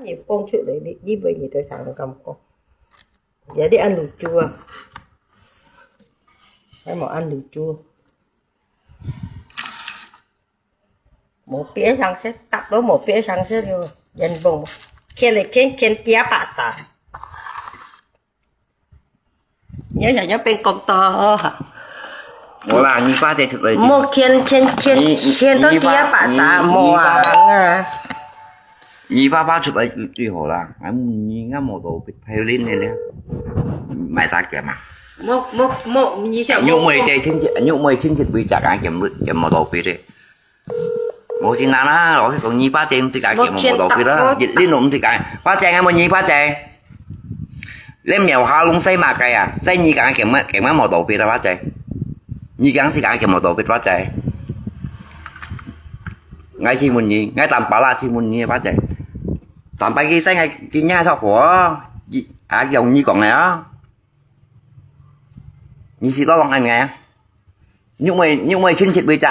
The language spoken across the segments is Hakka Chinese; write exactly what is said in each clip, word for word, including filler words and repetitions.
你放出來，你，你會你對上感覺。也你按滷豬啊，還無按滷豬。無別想食，答都無別想食了，人講，牽來牽，牽幾百三。 你想要變公道哈？無啦，你爸爸出來就，莫牽牽牽你，你，牽到幾百三，你爸，無啊，你，你，啊。你爸爸出來就最好啦，俺你俺無到別，還有恁个咧，買啥个嘛？莫莫莫，你想玉妹在親戚，玉妹親戚位置，俺撿毋撿無到別个。 無先啦啦，老實講，你爸姐毋知該撿無到別啦，你，你都毋知該，爸姐，𠊎問你爸姐，你廟下弄細麼个啊？細你講撿麼，撿麼無到別啦，爸姐。你講是講撿無到別，爸姐。𠊎先問你，𠊎當巴拉先問你，爸姐。上擺佢細𠊎，佢娘出貨，啊，用你講个啊。你是老公恁个啊？ 玉妹，玉妹親戚位置，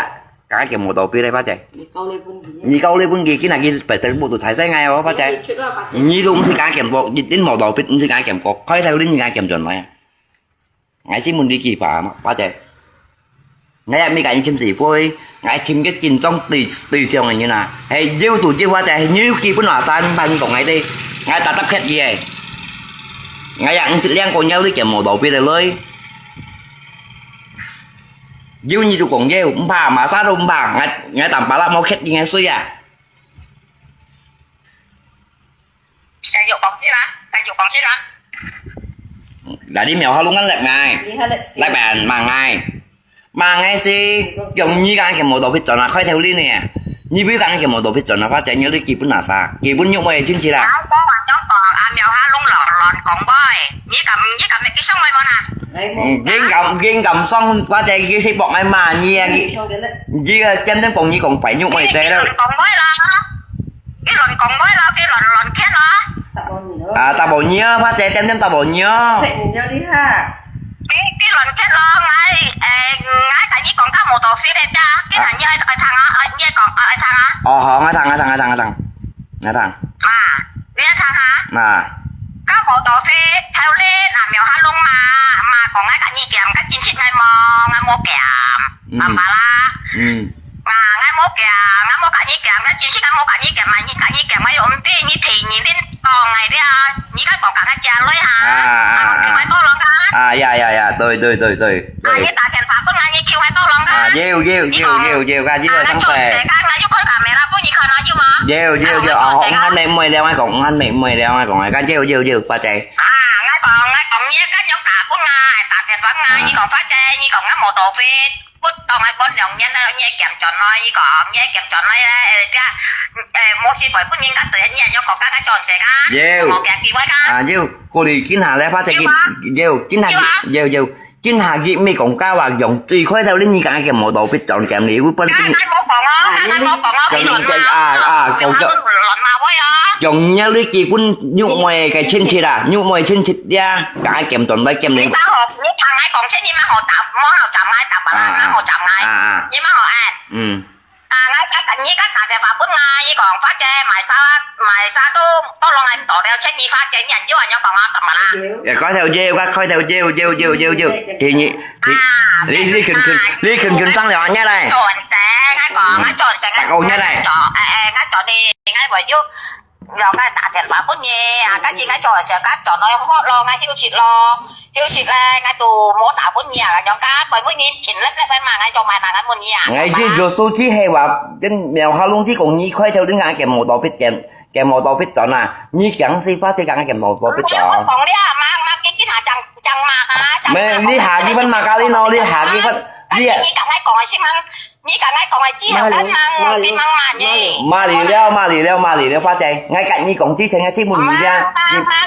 該撿無到別个，爸姐。你交你分佢。你交你分佢，今日佢白白無都踩死𠊎哦，爸姐。你出啊，爸姐。你都毋知該撿無，一定無到別，毋知該撿過，開頭你該撿轉來啊。𠊎先問你句話嘛，爸姐。𠊎也毋係講你尋死背，𠊎尋个真正對，對象个人啊，係有都有，爸姐，係有基本話，三番講𠊎知，𠊎答答客佢个。𠊎也毋識兩個月你撿無到別个來。 有你就講有，毋怕，麼儕都毋怕，𠊎，𠊎當巴拉無欠你个水啊。繼續講先啦，繼續講先啦。那你廟下弄恁叻𠊎，你還來，來辦，罵𠊎，罵𠊎是用你講撿無到別轉啊，開頭你呢，你不講撿無到別轉啊，發展有你基本哪啥，基本玉妹親戚啦。啊，我話想講，啊，廟下弄亂，亂講話，你敢，你敢，你上來無啦？ 嗯，緊咁，緊咁爽，或者佢識บอก𠊎罵你啊，佢，佢啊，點點講你講白肉乜得了。佢亂講話啦，佢亂講話啦，佢亂，亂譴啦。啊，答無你啊，或者點點答無你啊。佢，佢亂譴咯，𠊎，誒，𠊎同你講，該無道理个，佢同你愛，愛聽啊，愛，你愛講，愛，愛聽啊。哦，好，𠊎聽，𠊎聽，𠊎聽，𠊎聽。 𠊎聽。嘛，你聽下。嘛。該無道理，頭先啊，廟下弄嘛，嘛講𠊎佮你撿，該真實𠊎無，𠊎無撿，嗯。明白啦？嗯。啊，𠊎無撿，𠊎無佮你撿，該真實𠊎無佮你撿，嘛你佮你撿，𠊎又毋知，你提你恁講𠊎了，你該講佮𠊎借鐳哈？啊，啊，啊。啊，𠊎講多lòng啊。啊，呀，呀，呀，對，對，對，對。 啊，你打電話分𠊎，你叫𠊎多lòng啊？啊，有，有，有，有，有，啊，有，有，上次。啊，𠊎又開camera分你看啊，有無？有，有，有，啊，𠊎做事啊。毋好你妹了，𠊎講，毋好你妹了，𠊎講，𠊎講，有，有，有，發姐。啊，𠊎講，𠊎講，你該樣打分𠊎，打電話分𠊎，啊。你講發姐，你講𠊎無道理，不當𠊎分兩年了，你撿轉來，你講，你撿轉來咧，這，誒，無事會分人家對你，你講，該，該做事啊？有。無撿機會啊？啊，有，過去今下咧，發姐，有啊。有，今下，有啊。有，有。 今下佢毋係講假話，用最開頭你你講个無道理，轉撿你，有本事。該，該無講哦，該，該無講哦，佢亂罵哦。啊，啊，講个。佢亂，亂罵話哦。用你你基本玉妹个親戚啊，玉妹親戚呀，講个撿轉來撿你。你莫好，你聽𠊎講先，你莫好答，莫好答𠊎，答𠊎啦，啊，莫好答𠊎。啊，啊。你莫好恁。嗯。 啊，𠊎，𠊎，你該打電話分𠊎，你講發姐買衫，買衫都，都弄恁多了，千二發姐，你還有恁樣講啊，做麼啦？也開頭有，開頭有，有，有，有，有，你，你，啊，你，你肯，肯，你肯，肯上了，你來。做人，𠊎講，𠊎做人，大哥，你來。𠊎做，誒，誒，𠊎做你，𠊎會有 了，𠊎打電話分你啊，該時𠊎做事，該轉來學咯，𠊎休息咯，休息咧，𠊎都無打分你啊，恁樣，該每，每日前粒粒个嘛，𠊎做麼个，𠊎問你啊。𠊎去做手機係話，跟廟下弄去講，你開頭你講撿無到別撿，撿無到別轉啊，你講是發姐講撿無到別轉啊。我講了，嘛，嘛，佢今下正，正嘛哈，正嘛。沒，你下去問嘛，咖哩喏，你下去問，你。但是你同𠊎講个先生， 你同𠊎講个之後，罵你，罵你，罵你。罵你了，罵你了，罵你了，發姐。𠊎同你講之前，𠊎先問你呀，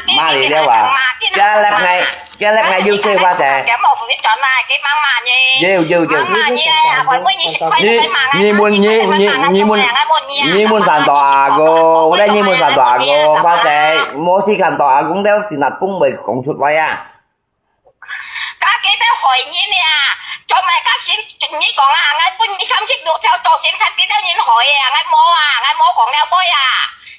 你罵你了啊？今日𠊎，今日𠊎又做發姐。有，有，有。你，你問，你，你，你問，你問山東阿哥，𠊎來你問山東阿哥，發姐，莫是山東阿公了，今日本會講出來啊。 該幾多害人呀！做麼个先，你講啊，𠊎分你三十六條做先，看幾多人害啊！𠊎無啊，𠊎無講了背啊！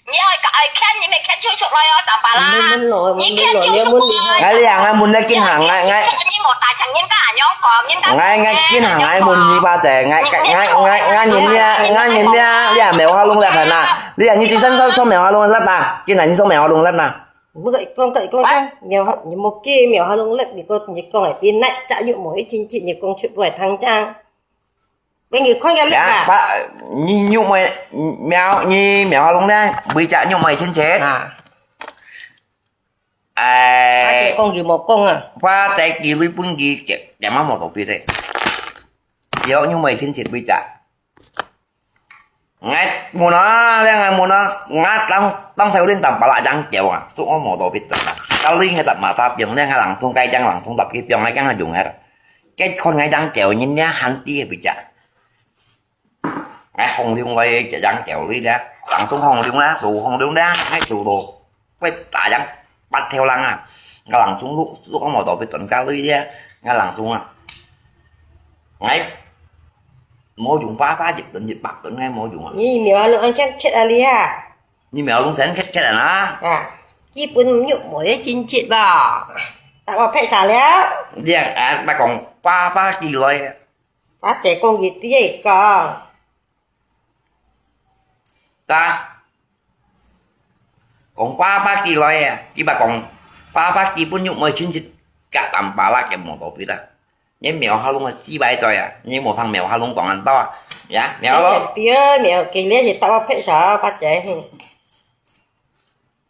你愛愛看，你咪看就出來哦，當巴啦。你問，問來，你看就出來。問來，問來。哎呀，𠊎問你，今下𠊎，𠊎，你無大聲，人家恁樣講，人家，𠊎，𠊎今下𠊎問你吧，姐，𠊎，𠊎，𠊎，𠊎，𠊎問你啊，𠊎問你啊，你啊，苗下弄來看啊，你啊，你自身上，上苗下弄來啊，今下你上苗下弄來啊。毋好講，講，講，講，苗下，你無記苗下弄來，你講，你講个，你那隻又無一斤斤，你講出來聽聽。 分你看个力啊。呀，爸，你肉妹，苗，你苗下弄呢？每隻肉妹錢錢。啊。哎。阿姐講佢無講啊。花姐寄鐳分佢，點，點下無道理咧。有肉妹錢錢每隻。𠊎問啊，這𠊎問啊，𠊎當，當頭先當巴拉張條啊，所以我無道理做啊。到你該搭馬沙病，這𠊎人中該張人中搭佢病，𠊎驚佢用个。 該看𠊎張條人呢，還低个比較。𠊎放量來一張條你呢，人中放量啦，做放量啦，𠊎做到，會打人八條人啊！𠊎人中六，六個毛道被斷家裡呢，𠊎人中啊！𠊎無用八百一噸、一百噸，𠊎無用啊！你苗下弄恁樣缺啊你啊！你苗下弄成缺缺啊啦！啊，基本肉無得真切吧？大家拍啥了？你啊，啊，捌講八百幾來个。 花姐講佢對佢講。啊，講八百幾來个，佢捌講八百幾分肉妹親戚甲淡巴拉个無道理啦。你苗下弄个雞掰嘴啊，你無聽苗下弄講恁多啊？呀，苗下弄。對，苗，今日是大家拍啥，花姐，哼。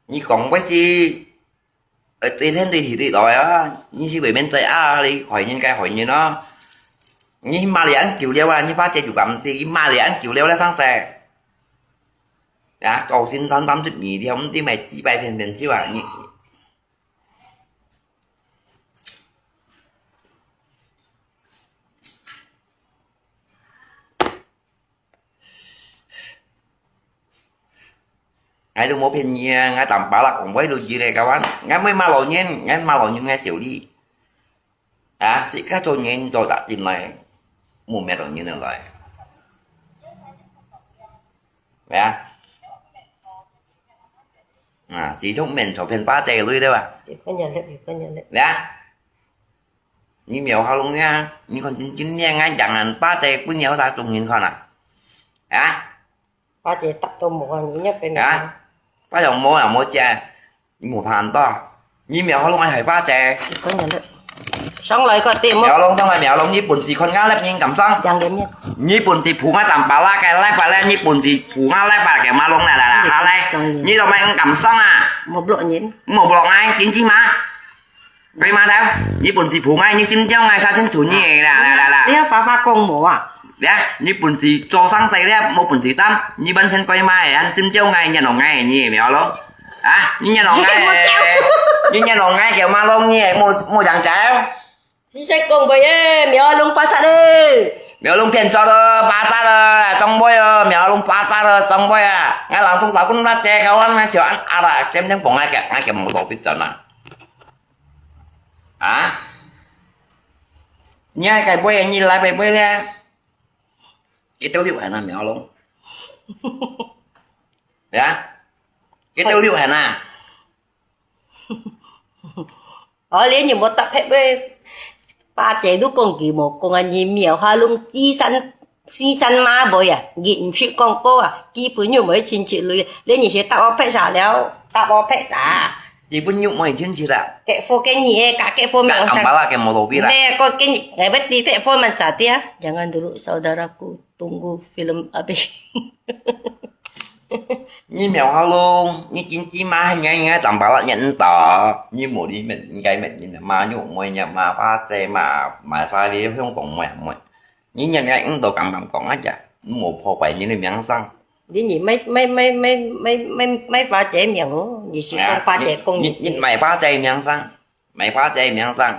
你講个是 呃，對天對地的來啊，你是外面在啊，你害人該害人咯。你罵你恁久了啊，你把這就講，你罵你恁久了了，上世。呀，高薪三三十米，你還毋知買幾百片片就啊，你。 𠊎都無騙你啊，𠊎淡巴拉講話都知咧，kawan。𠊎毋係罵老人，𠊎罵老人，𠊎笑你。啊，自家做人做得進來，無罵老人个來。係啊。啊，自從免做騙巴仔个鐳對吧？有看見了，有看見了。係啊。 你苗下弄呀，你看今，今年𠊎講恁巴仔分你有啥中人看啊？啊？巴仔答到無啊，你那邊啊？巴仔無啊，無食，你無談到。你苗下弄愛害巴仔。你看人了，上來个對無？苗下弄上來，苗下弄，你本事看𠊎粒人敢上？講个面。你本事扶𠊎淡巴拉个來巴咧，你本事扶𠊎來巴个馬弄來來來，下來，你都毋敢上啊？無block人。無block𠊎，緊接嘛。 對嘛，你本事扶𠊎，你心焦𠊎，啥清楚你个啦，啦啦啦。你要發發功無啊？呀，你本事做生意了，無本事擔，你本身鬼嘛个，還心焦𠊎，你弄𠊎，你苗下弄。啊，你弄𠊎，你弄𠊎，叫馬弄你，無，無講價。你在講話耶，苗下弄發煞咧。苗下弄騙子咯，發煞咯，長輩哦，苗下弄發煞咯，長輩啊。𠊎老公老公那借口啊，那小安啊啦，天天捧那个，那个摩托去整啊。 啊？你還該買，你來買買咧？幾多六還啊，苗下弄？呀？幾多六還啊？哦，你又無搭配買，巴姐都講佢無講啊，你苗下弄四散 先生嘛無啊，你毋識講過啊，基本又無親戚類，連你是搭我拍啥了，搭我拍啥？基本又無親戚啦。結婚跟你个，結婚名上。Ang bala ke motopi啦。咩，我跟你，哎，不，你結婚蛮早的啊。Jangan dulu saudaraku, tunggu film habis。你苗下弄，你經濟嘛，應該應該當巴拉人多，你無你們應該乜人嘛，又無人嘛，花姐嘛，買啥哩，香港買買。 你日日應到咁樣講啊，也無破壞你个名聲。你你買買買買買買買花姐名哦，你是講花姐講你你你買花姐名聲，買花姐名聲。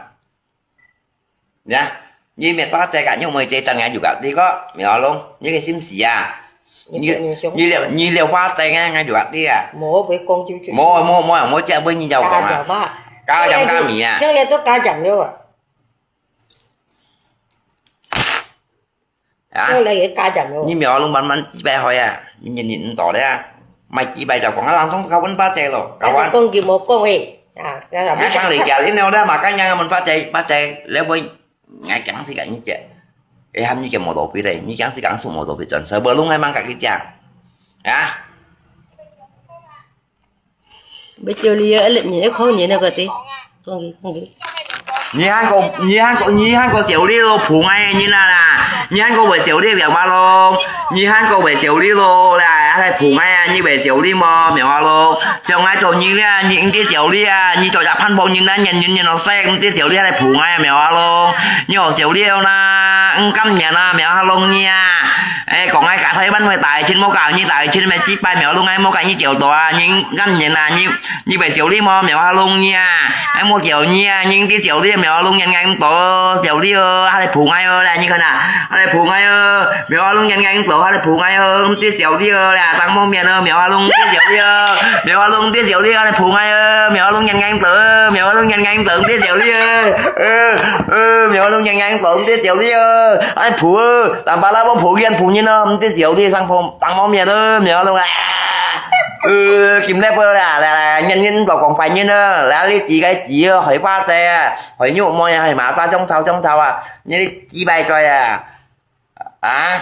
呀，你買花姐个，你有冇這張眼有个？你个苗下弄，你个心事啊？你你你你了你了花姐个，眼有个你啊？無會講就就。無無無，我只會你有講啊。加減吧。加減加米啊。這樣都加減了啊。 啊？你來个家長哦。你苗下弄慢慢幾百歲啊，你年年毋到了啊，買幾擺就講，啊，人總交分八隻咯，交分。啊，講佢無講誒，啊，啊，啊，講你家，你了嘛，該樣問八隻，八隻，了會，𠊎講是个你姐，誒，喊你个無道理咧，你講是講出無道理，轉手無弄還mang佢姐，啊？ Bây giờ li ở lệ nhẹ không nhẹ nữa cái tí. Không gì, không gì. 你還過，你還過，你還過小弟咯，碰哎，你啦啦，你還過會小弟表嘛咯，你還過會小弟咯啦，還碰哎啊，你會小弟麼？苗啊咯，像𠊎做你咧，你你小弟啊，你做隻潘婆人啦，年年年老細，你小弟還碰哎，苗啊咯，你有小弟啦，你甘願啊，苗啊咯你啊。 哎，講哎，該台灣會大錢，莫搞你大錢，乜幾百秒鐘哎，莫搞你tiểu多啊，你甘願啊，你你會tiểu你麼？苗啊弄你啊，哎，莫tiểu你啊，你啲tiểu你苗啊弄人人多，tiểu你哦，還來捧哎哦，來，你看啊，還來捧哎哦，苗啊弄人人多，還來捧哎哦，毋知tiểu你哦，來，上方面哦，苗啊弄啲tiểu你哦，苗啊弄啲tiểu你哦，還來捧哎哦，苗啊弄人人多，苗啊弄人人多，毋知tiểu你哦，呃呃，苗啊弄人人多，毋知tiểu你哦，還來捧哦。 Tamba啦，我抱怨抱怨咯，毋知小弟上方，上方面咯，苗咯啊。呃，今日不啦，來來，人人都講壞人咯，來，你自己自哦，害花姐啊，害肉妹啊，害馬沙中頭中頭啊，你幾擺嘴啊？啊？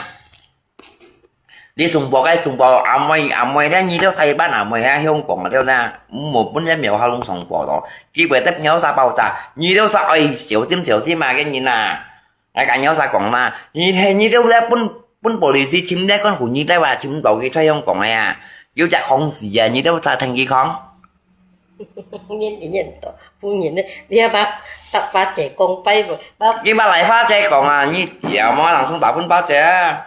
你中國个中國阿妹阿妹咧，你都西班牙妹啊，香港个了啦，無本人苗下弄上火咯，佢會得苗沙爆炸，你都是愛小心小心啊，个人啊。 𠊎講有啥講嘛？你係你都在分分polisi尋咧，看護你在話尋到佢在香港个啊，有隻空時啊，你都在聽佢講。你你你，不然呢？你要把把把姐公拜不？把你把來花姐講啊，你也莫人送打分花姐啊。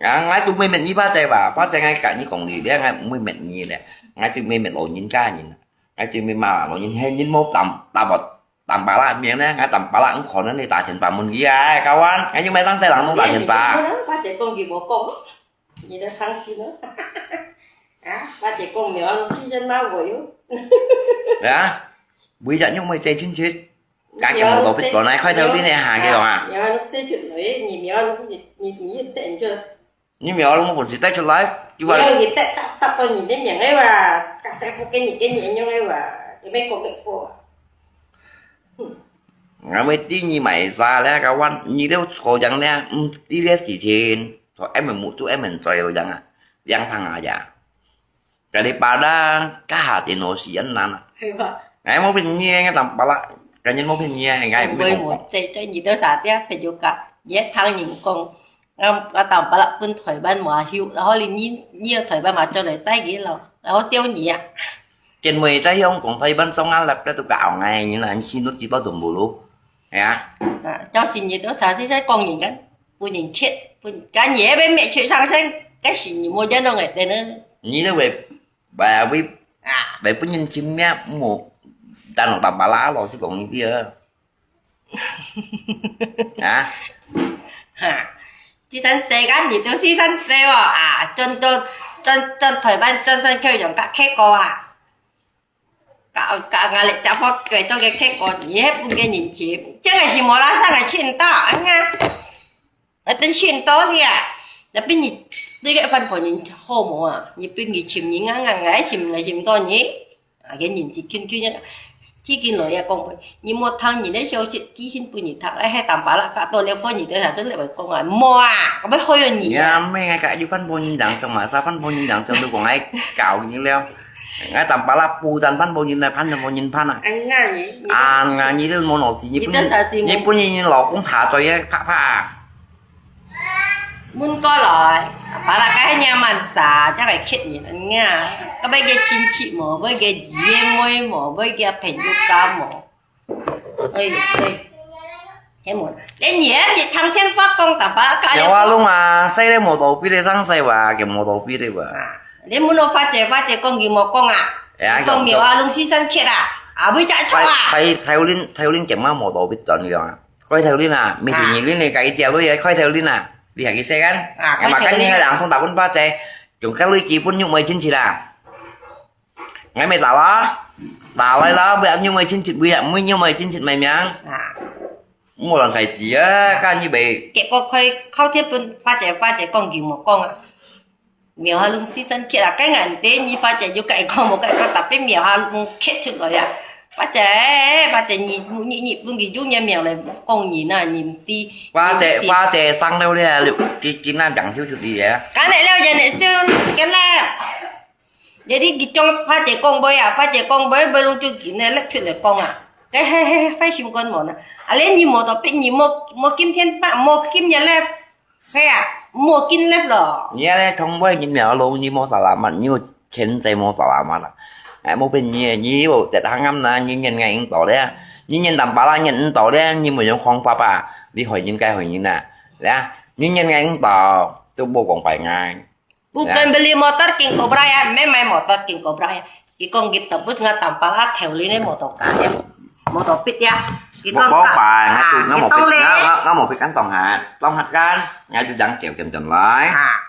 啊，𠊎都毋會滅你花姐吧？花姐𠊎講你講你咧，𠊎毋會滅你咧，𠊎都毋會滅老人家人。 𠊎對面嘛，老人係人無打打無打巴拉名呢，𠊎打巴拉，毋可能你打電話問佢啊，哎，kawan，𠊎又毋係生細人，攏打電話。你，你，你，花姐講佢無講，你都傷心咯。啊，花姐講了，先生罵我喲。啊，每日又毋係最親切，家境無到必講來，開頭你呢，下个啊。你要弄生出來，你，你要弄，你，你，你等著。 你苗龍本事帶出來，你話你要你帶，帶，帶到你的名个哇，帶，帶不給你，給你用个哇，你没讲个话。哼。俺们第二买啥了，个万，你都抽奖了，嗯，第二事情，做俺们母猪，俺们做有奖啊，两趟啊呀。Daripada kaha tino sian nana. Hebat. Ai mau pin nyi ngai tam pala, kanyen mau pin nyi ngai. Ôi, một chạy cho nhị đứa xã tiếp thì chú cả, dễ thắng nhìn con. Ngam, ngam tam pala pun thổi ban mà hiu, đó là nhị, nhị thổi ban mà cho đuổi tay cái lo. Đó tiêu nhị à. Trên mười trái hông cũng thấy ban sông ăn lặp ra tụ cả ngai, như là anh xin nút chỉ bao tụm bù lũ. Ya. À, cho xin nhị đứa xã xí xí con nhìn cái, pun nhìn thiệt, pun cái nhẹ bên mẹ chửi sang sang, cái xin nhị mua cho nó người tên nữa. Nhị đứa về Bà với à, bà với nhân chim mẹ mu, ta nó bà bà lá lo chứ còn gì kia. Hả? Ha. Chỉ sẵn xe gắn gì tôi xí sẵn xe à. À, chân tôi, chân, chân thời ban chân sân kêu dòng cả khét cô à. Cả, cả ngà lệ chả phó kể cho cái khét cô gì hết, cũng cái nhìn chim. Chứ ngày gì mà lá sang ngày chín ta, anh à. Ơ, tên xin to li à. Là bên nhị, tôi cái phần của nhị hô mô à. Nhị bên nhị chim nhị ngang ngang ngang chim ngang chim to nhị. À, cái nhìn chỉ kinh kinh nhá. Chỉ kinh lối à con. Nhị mua thang nhị đấy show chỉ ký xin bùi nhị thang. Ai hay tạm bả là cả tôi leo phone nhị đấy là tôi leo con à. Mua à. Có biết hơi nhị à. Nhà mẹ ngay cả yu phần bùi nhị dáng sông mà sao phần bùi nhị dáng sông tôi cũng ai cào nhị leo. Ngay tạm bả là bù dàn phần bùi nhị là phần bùi nhị phần à. Anh ngà nhị. À, ngà nhị tôi mua nổ xí nhị bùi nhị. Nhị bùi nhị lọ cũng thả tôi phá phá. Muốn có lòi, bà là cái nhà mặn xà, chắc phải khét nhìn anh nha. Có mấy cái chính trị mổ, mấy cái dì môi mổ, mấy cái phèn du cá mổ. Ơi, ơi. Thế một. Cái nhé, thì thằng thiên pháp công tả bà cái. Yo wa lung à, sai le mổ tổ pi le sang sai wa, cái mổ tổ pi le wa. À, để muốn nó phát triển, phát triển công gì mổ công à? Công nhiều à, lung xí sân khét à? À, với chạy chó à? Thầy, thầy Linh, thầy Linh kiểm mà mổ tổ pi tận rồi à? Khói thèo linh à, mi thìn nhị linh này cái chia với khói thèo linh à, đi hạt cái xe gắn. À, mà cái này là không tạo quân ba xe, chúng các lưới chỉ phun nhung mười chín chỉ là. Ngày mày tạo đó, tạo lại đó, bây giờ nhung mười chín chỉ, bây giờ mới nhung mười chín chỉ mày miếng. À. Mua lần thầy chỉ á, các như vậy. Kẹt có khói, khói thiếp phun, phát chạy, phát chạy con gì một con à. 苗下攏四散缺啊，該人對你花姐有該講無該講，tapi苗下攏缺出來啊。花姐，花姐，你你你分佢用你名來講人啊，你毋知。花姐，花姐生了了，佢佢那講就出去啊。該你了，人就跟了。Jadi佢講花姐講話啊，花姐講話，會攏就今日搦出來講啊。該嘿嘿，費心肝無呢。啊，連你無到逼你無無今天發，無今日咧。 係啊，莫緊忒咯。你啊，通過你苗路，你無selamat，你有錢財無selamat啊？哎，莫騙你，你有這行暗啦，你年ngày應到咧，你年tambah啦，年應到咧，你無用空爸爸，你害人該害人啊，呀，你年ngày應到，都莫講拜𠊎。Bukan beli motor King Cobra ya，毋係買motor King Cobra ya。佢講佢特別ngã tambah啦，頭裡呢無到價呀，無到逼呀。佢講，莫莫拜，𠊎都，啊，𠊎無逼，佢當咧。𠊎𠊎𠊎無逼，敢當下，當下間，𠊎就將狗撳轉來。啊。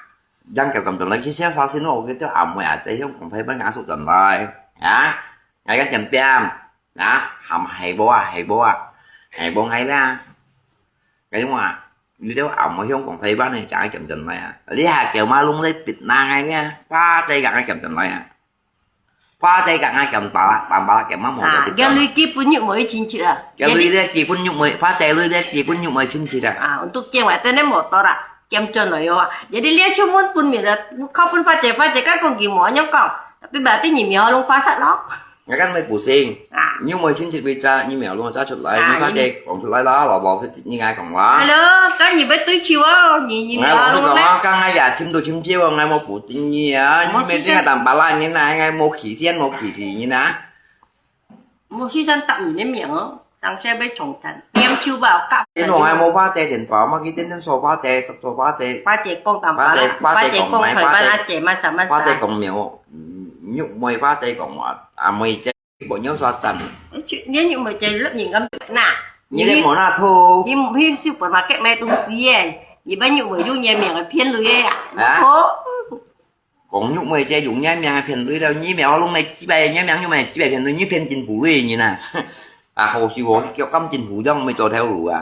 Yang kêu cầm tần lái chiếc xe sao xin ô cái tiêu ẩm mày à, chạy không còn thấy bánh ngã sụt tần lái. Hả? Ngay cái chèm tiêm. Hả? Hầm hay bố à, hay bố à. Hay bố ngay ra. Cái đúng à. Như tiêu ẩm mày không còn thấy bánh này, chạy cầm tần lái à. Lý hà kêu mà lung lấy bịt na ngay nha. Ba chạy gặng cái cầm tần lái à. Ba chạy gặng ngay cầm tà lạ, tạm bạ là kêu mà mò. À, được cái cái lui kia pun nhục mới chín chữ à. Cái lui đấy kia pun nhục mới, ba chạy lui đấy kia pun nhục mới chín chữ à. À, untuk kia mà tên đấy mò to à. Kem chun lo yo. Jadi lia chu mun pun mi la, khau pun pha che, pha che kan kong ki mo nyong kong. Tapi berarti nyi myo long pha sat lo. Nga kan mai pu sing. Ah. Nyu moi chin chit wi cha, nyi myo long cha chut lai, ah, nyi pha che kong chut lai la, lo lo se nyi ngai kong la. Hello, kan nyi bai tui chiu o, nyi nyi myo long le. Ngai lo se kong la, kan ngai ya chim du chim chiu, ngai mo pu ting nyi a, nyi me ting ngai tam pa la nyi na, ngai mo khi sien mo khi khi nyi na. Mo si san tap nyi ne miang o. Tang sia bai chong chan. Niam chiu ba kap. Ino ngai mo pha che chen pa ma ki ten ten so pha che, so pha che. Pha che kong tam pa la. Pha che, pha che kong thoi pa la che ma sa ma sa. Pha che kong miu. Nyu moi pha che kong wa. A moi che bo nyu sa chan. Nyu moi che lep nyi ngam na. Nyi le mo na thu. Hi hi supermarket mai tung ti ye. Nyi ba nyu moi yu nyi miang phian lu ye ya. Ha? Kong nyu moi che yu nyi miang phian lu le nyi miang long mai chi bai nyi miang nyu moi chi bai phian lu nyi phian chính phủ lu nyi na. A ho si ho si kiok kam chính phủ dong moi cho theo lu a.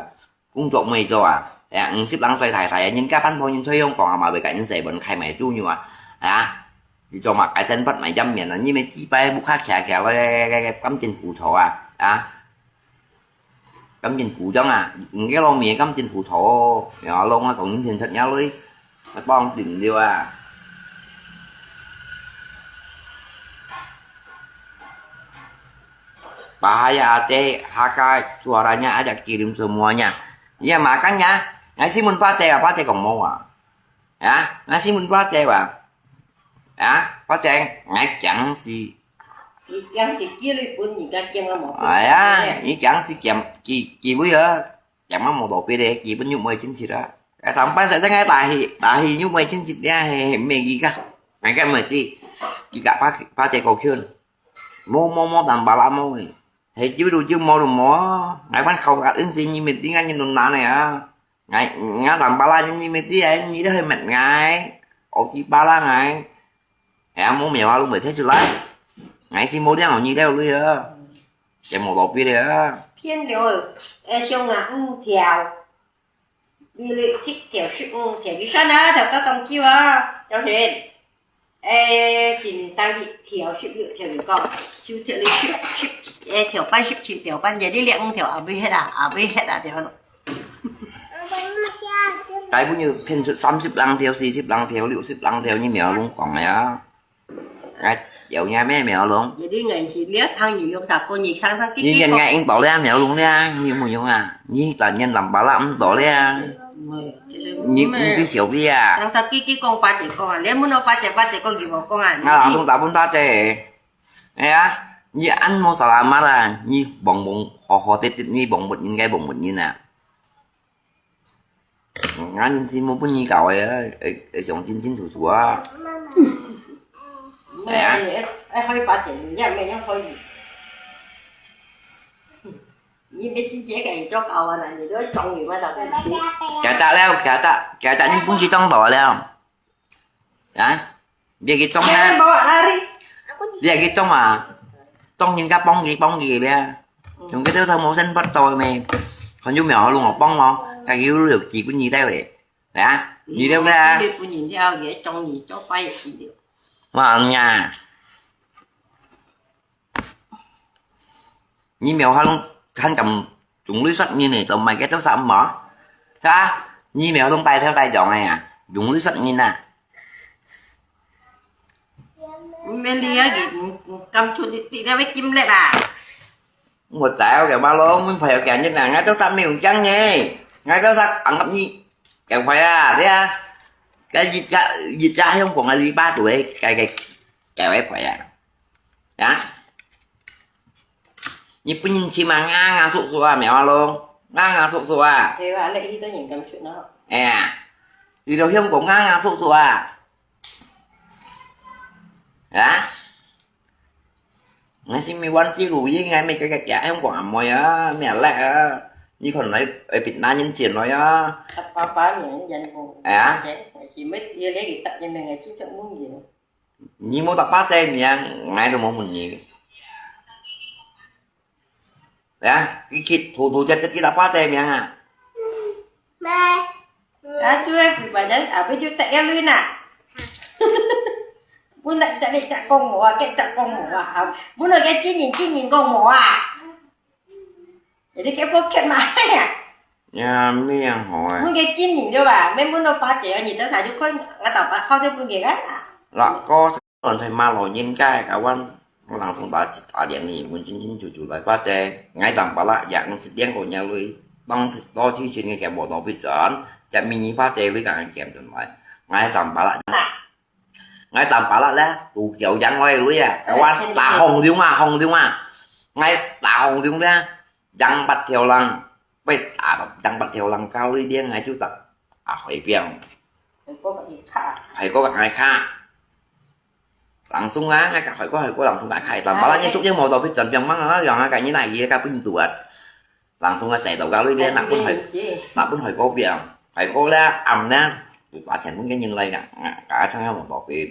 Công việc mới做啊，哎呀，五十零歲太太啊，人家搬破人吹香港啊嘛，會甲人洗碗開埋煮肉啊，啊，你做嘛改善不買飲面啊，你咪幾擺屋下徛徛來，感情苦楚啊，啊，感情苦衷啊，你个老面感情苦楚，然後弄啊，講人天出nhà lui，幫定了啊。 Bahaya Aceh, Hakka, suaranya ada kirim semuanya. Ya, makanya, ngai si mun pacai apa cai kong mau ah. Ya, ngai si mun pacai wa. Ya, pacai ngai kiang si. Kiang si kiri pun ni ka kiang mau. Ah, ya, ni kiang si kiang ki ki lui ya. Kiang mau mau dopi de, ki pun nyuk mai chin chit ah. Ya, sampai sa sa ngai tahi, tahi nyuk mai chin chit ya, he, he, me ki ka. Ngai ka mai ti. Ki ka pa, pacai kau kiun. Mo mo mo tam bala mo ni. He jiu du jiu mo du mo. Ngai pan khâu ka in si ni mit ti ngai ni nun na ne a. Ngai nga tam bala ni mit ti ai ni de he met ngai. O ki bala ngai. He mo mèo a lu mèo thế chứ lai. Ngai si mo liang ni de lu ya. Che mo lo pi de. Phiên điều ở, ở sông à, không theo. Đi luyện chích theo sự, ừ, theo cái sân á, theo các công chiêu á, cho hên. Ê, xin sang đi theo sự, theo cái con. Siêu theo đi sự, sự, ê, theo ban sự, xin theo ban, giờ đi luyện theo, à, bị hết à, à, bị hết à, theo nó. Cái bún như thêm sự tám mươi lăng theo, chín mươi lăng theo,六mươi lăng theo, như mèo luôn còn này á. Ngai, yau nya me mèo long. Jadi ngai si lia thang ni yong sa ko ni sang sang kiki. Ni yen ngai ing tau lia mèo long lia, ni mu yong a. Ni ta yen lam ba la m tau lia. Ni mu ti siau lia. Sang sang kiki kong pa che kong a. Lia mu no pa che pa che kong gi mo kong a. Nga la sung ta bun ta che. Ê a, ni ăn mo sa la ma la, ni bong bong, ho ho tit tit, ni bong bot yin gai bong bot yin a. Nga yin si mo bun ni kau ê, ê, ê, siang chin chin su su a. Ê, ê, hơi pa che, ni ya me yang hơi. Ni be chi che cái cho kau a, ni cho chong ni ma ta ka. Kia cha leo, kia cha, kia cha ni bun chi chong bao leo. Hả? Dia ki chong ha. Dia ki chong à. Chong nhìn ka bong ki bong ki bia. Chong cái tao tao mau sen bắt tao mày. Còn du mèo luôn à bong mau. Cái du được chỉ của nhị tao lệ. Hả? 你了咩？你本人了，也中意做怪事了。哇呀！你苗還還敢用鐳射人呢，都買个多少毛？是吧？你苗都帶頭帶樣个呀，用鐳射人啊！没理啊，你你敢出你你那位金力啊？ 我知，我个马龙，我朋友讲你那，我都三没有讲呢，我都三anggap你，讲坏啊，对啊，该一家一家香港个篱笆都会改改改为坏啊，啊？你不能去嘛，硬硬叔叔啊，没话咯，硬硬叔叔啊，对啊，你一个人敢出呢？哎呀，你都香港硬硬叔叔啊，啊？ Ngai si mi wan si lu yi ngai mi kaya kaya em kong amoy ah, mi alek ah. Ni kon lai ai bit na nyin chin noi ah. Apa apa mi yan kong. Ai ah. Hi met ye le ki tak ye me ngai chi chak mun ye. Ni mo tak pa che mi ang ngai do mo mun ni. Ya, ki ki thu thu chat chat ki tak pa che mi ang ah. Mẹ. Á, chú em bị bà nhắn à với chú tẹt cái lưới nè. Bún nè, chả đi chả con mổ à, cái chả con mổ à. Bún nè cái chín nghìn, chín nghìn con mổ à. Jadi cái phốt kẹt mà. Ya, mi ang hoi. Bún cái chín nghìn đâu bà, mấy bún nó phá chế, nhìn tới thằng chú khối, ngã tàu bà khó thế bún kẹt gắt à. Lọ có Kon thai ma lo nyin kai ka wan, lang sung ta ta lian ni, mun chin chin chu chu lai fa che, ngai tam pa la, yak nung sit liang ko nya lui, tong to chi chin ngai kiam bo to pi chan, ja mi ni fa che lui ka ngai kiam chun lai, ngai tam pa la, ngai tam pa la le, tu kiao yang lai lui ya, ka wan, ta hong liu ma, hong liu ma, ngai ta hong liu le, yang bat thiao lang, bai ta yang bat thiao lang, kao lui liang ngai chu ta, a hoi biang, hoi ko ka ngai kha. Langsung ah, ngai ka hoi ko, hoi ko langsung ka khai. Tam pa la ngai suk yang mo to pit chan piang mang ah, yang ngai ka ni nai ye ka pun tuat. Langsung ah sai to ka lui dia nak pun hoi, nak pun hoi ko piang. Hoi ko la am na, tu pa chen pun ngai nyin lai ka, ka chang mo to pit.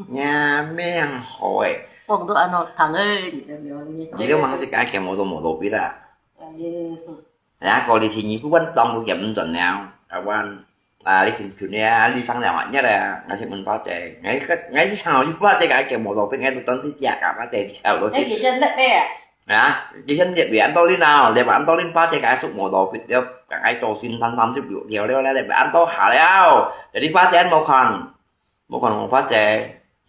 Nya meng hoi. Pong tu ano thang eh, ni ka myo ni. Ni ka mang si ka ke mo to mo to pit la. Ya, ko li thi ni ku wan tong ku yam ton nao. Ka wan. À, li khun khun nè, li sang nè, nhớ là, ngai si mun pa che. Ngai ka, ngai si sang li pa che ka ke mo to pit ngai tu ton si chia ka pa che chia lo. Ngai ki sen lek de. Hả? Ki sen lek bi an to li nao, lek bi an to li pa che ka suk mo to pit, lek ka ngai to sin tan tan sip yu, lek lek lek bi an to ha liao. Jadi pa che an mo khan. Mo khan mo pa che.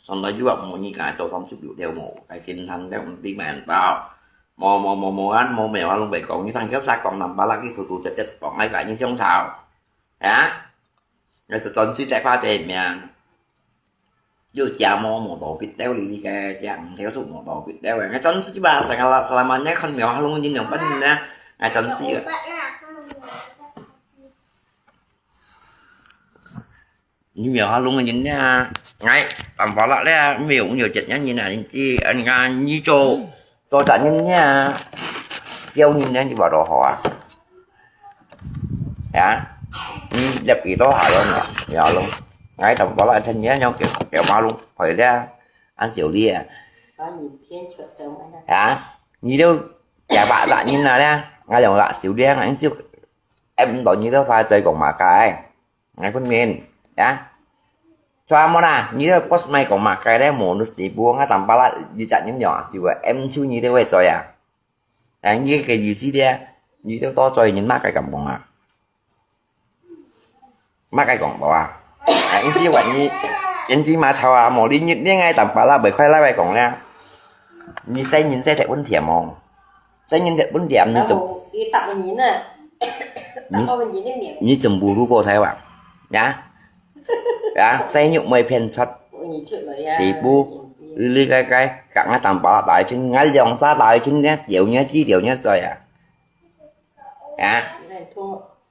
Son lo yu mo ni ka to tan sip yu lek mo. Ka sin tan lek mo ti man to. Mo mo mo mo an mo me wa long bai kong ni sang kiao sa kong nam pa la ki tu tu chet chet kong ngai ka ni siong sao. Hả? Ngai to ton si che pa che miang. Yo chia mo mo to pit teo li ke, chia ang teo suk mo to pit teo. Ngai ton si ba sa ka la, sa la man ngai kon mèo ha long yin yong pan na. Ngai ton si. Ni mèo ha long yin na. Ngai tam pa la le, mèo cũng nhiều chuyện nhá, nhìn là nhìn chi, anh nga ni cho. Cho chả nhân nha. Kêu nhìn nha, đi vào đó họ à. Ya. Ni lep ki to ha lo no. Ya lo. Ngai tam pa la chân nha, nhau kiểu, kiểu ma lu. Phải ra. Ăn xỉu đi à. Có nhìn thiên chuột tớ mà. Ya. Ni đâu. Ya ba la nhìn na le. Ngai lòng la xỉu đi, ngai xỉu. Em đó ni đâu sai chơi còn mà cái. Ngai phun min, ya. Chua mo na, ni le post mai kong ma kai le mo nus ti bu, ngai tam pa la, yi chat nim yong a siu, em chu ni le wei choi a. Ang yi ke yi si le, ni le to choi nin ma kai kam bong a. Ma kai kong bo a. Ang si wa ni, ang si ma chao a, mo li ni, ni ngai tam pa la, bai khai la bai kong le. Ni sai nin sai thek phun thiam mo. Sai nin thek phun thiam ni chum. Ni, ni chum bu lu ko thai wa. Ya. Ya, sai nyuk mai phian chot. Ti bu. Li li kai kai. Ka nga tam pa la tai chin, nga liang sa tai chin ne, diu ne, chi diu ne sai ya. Ya.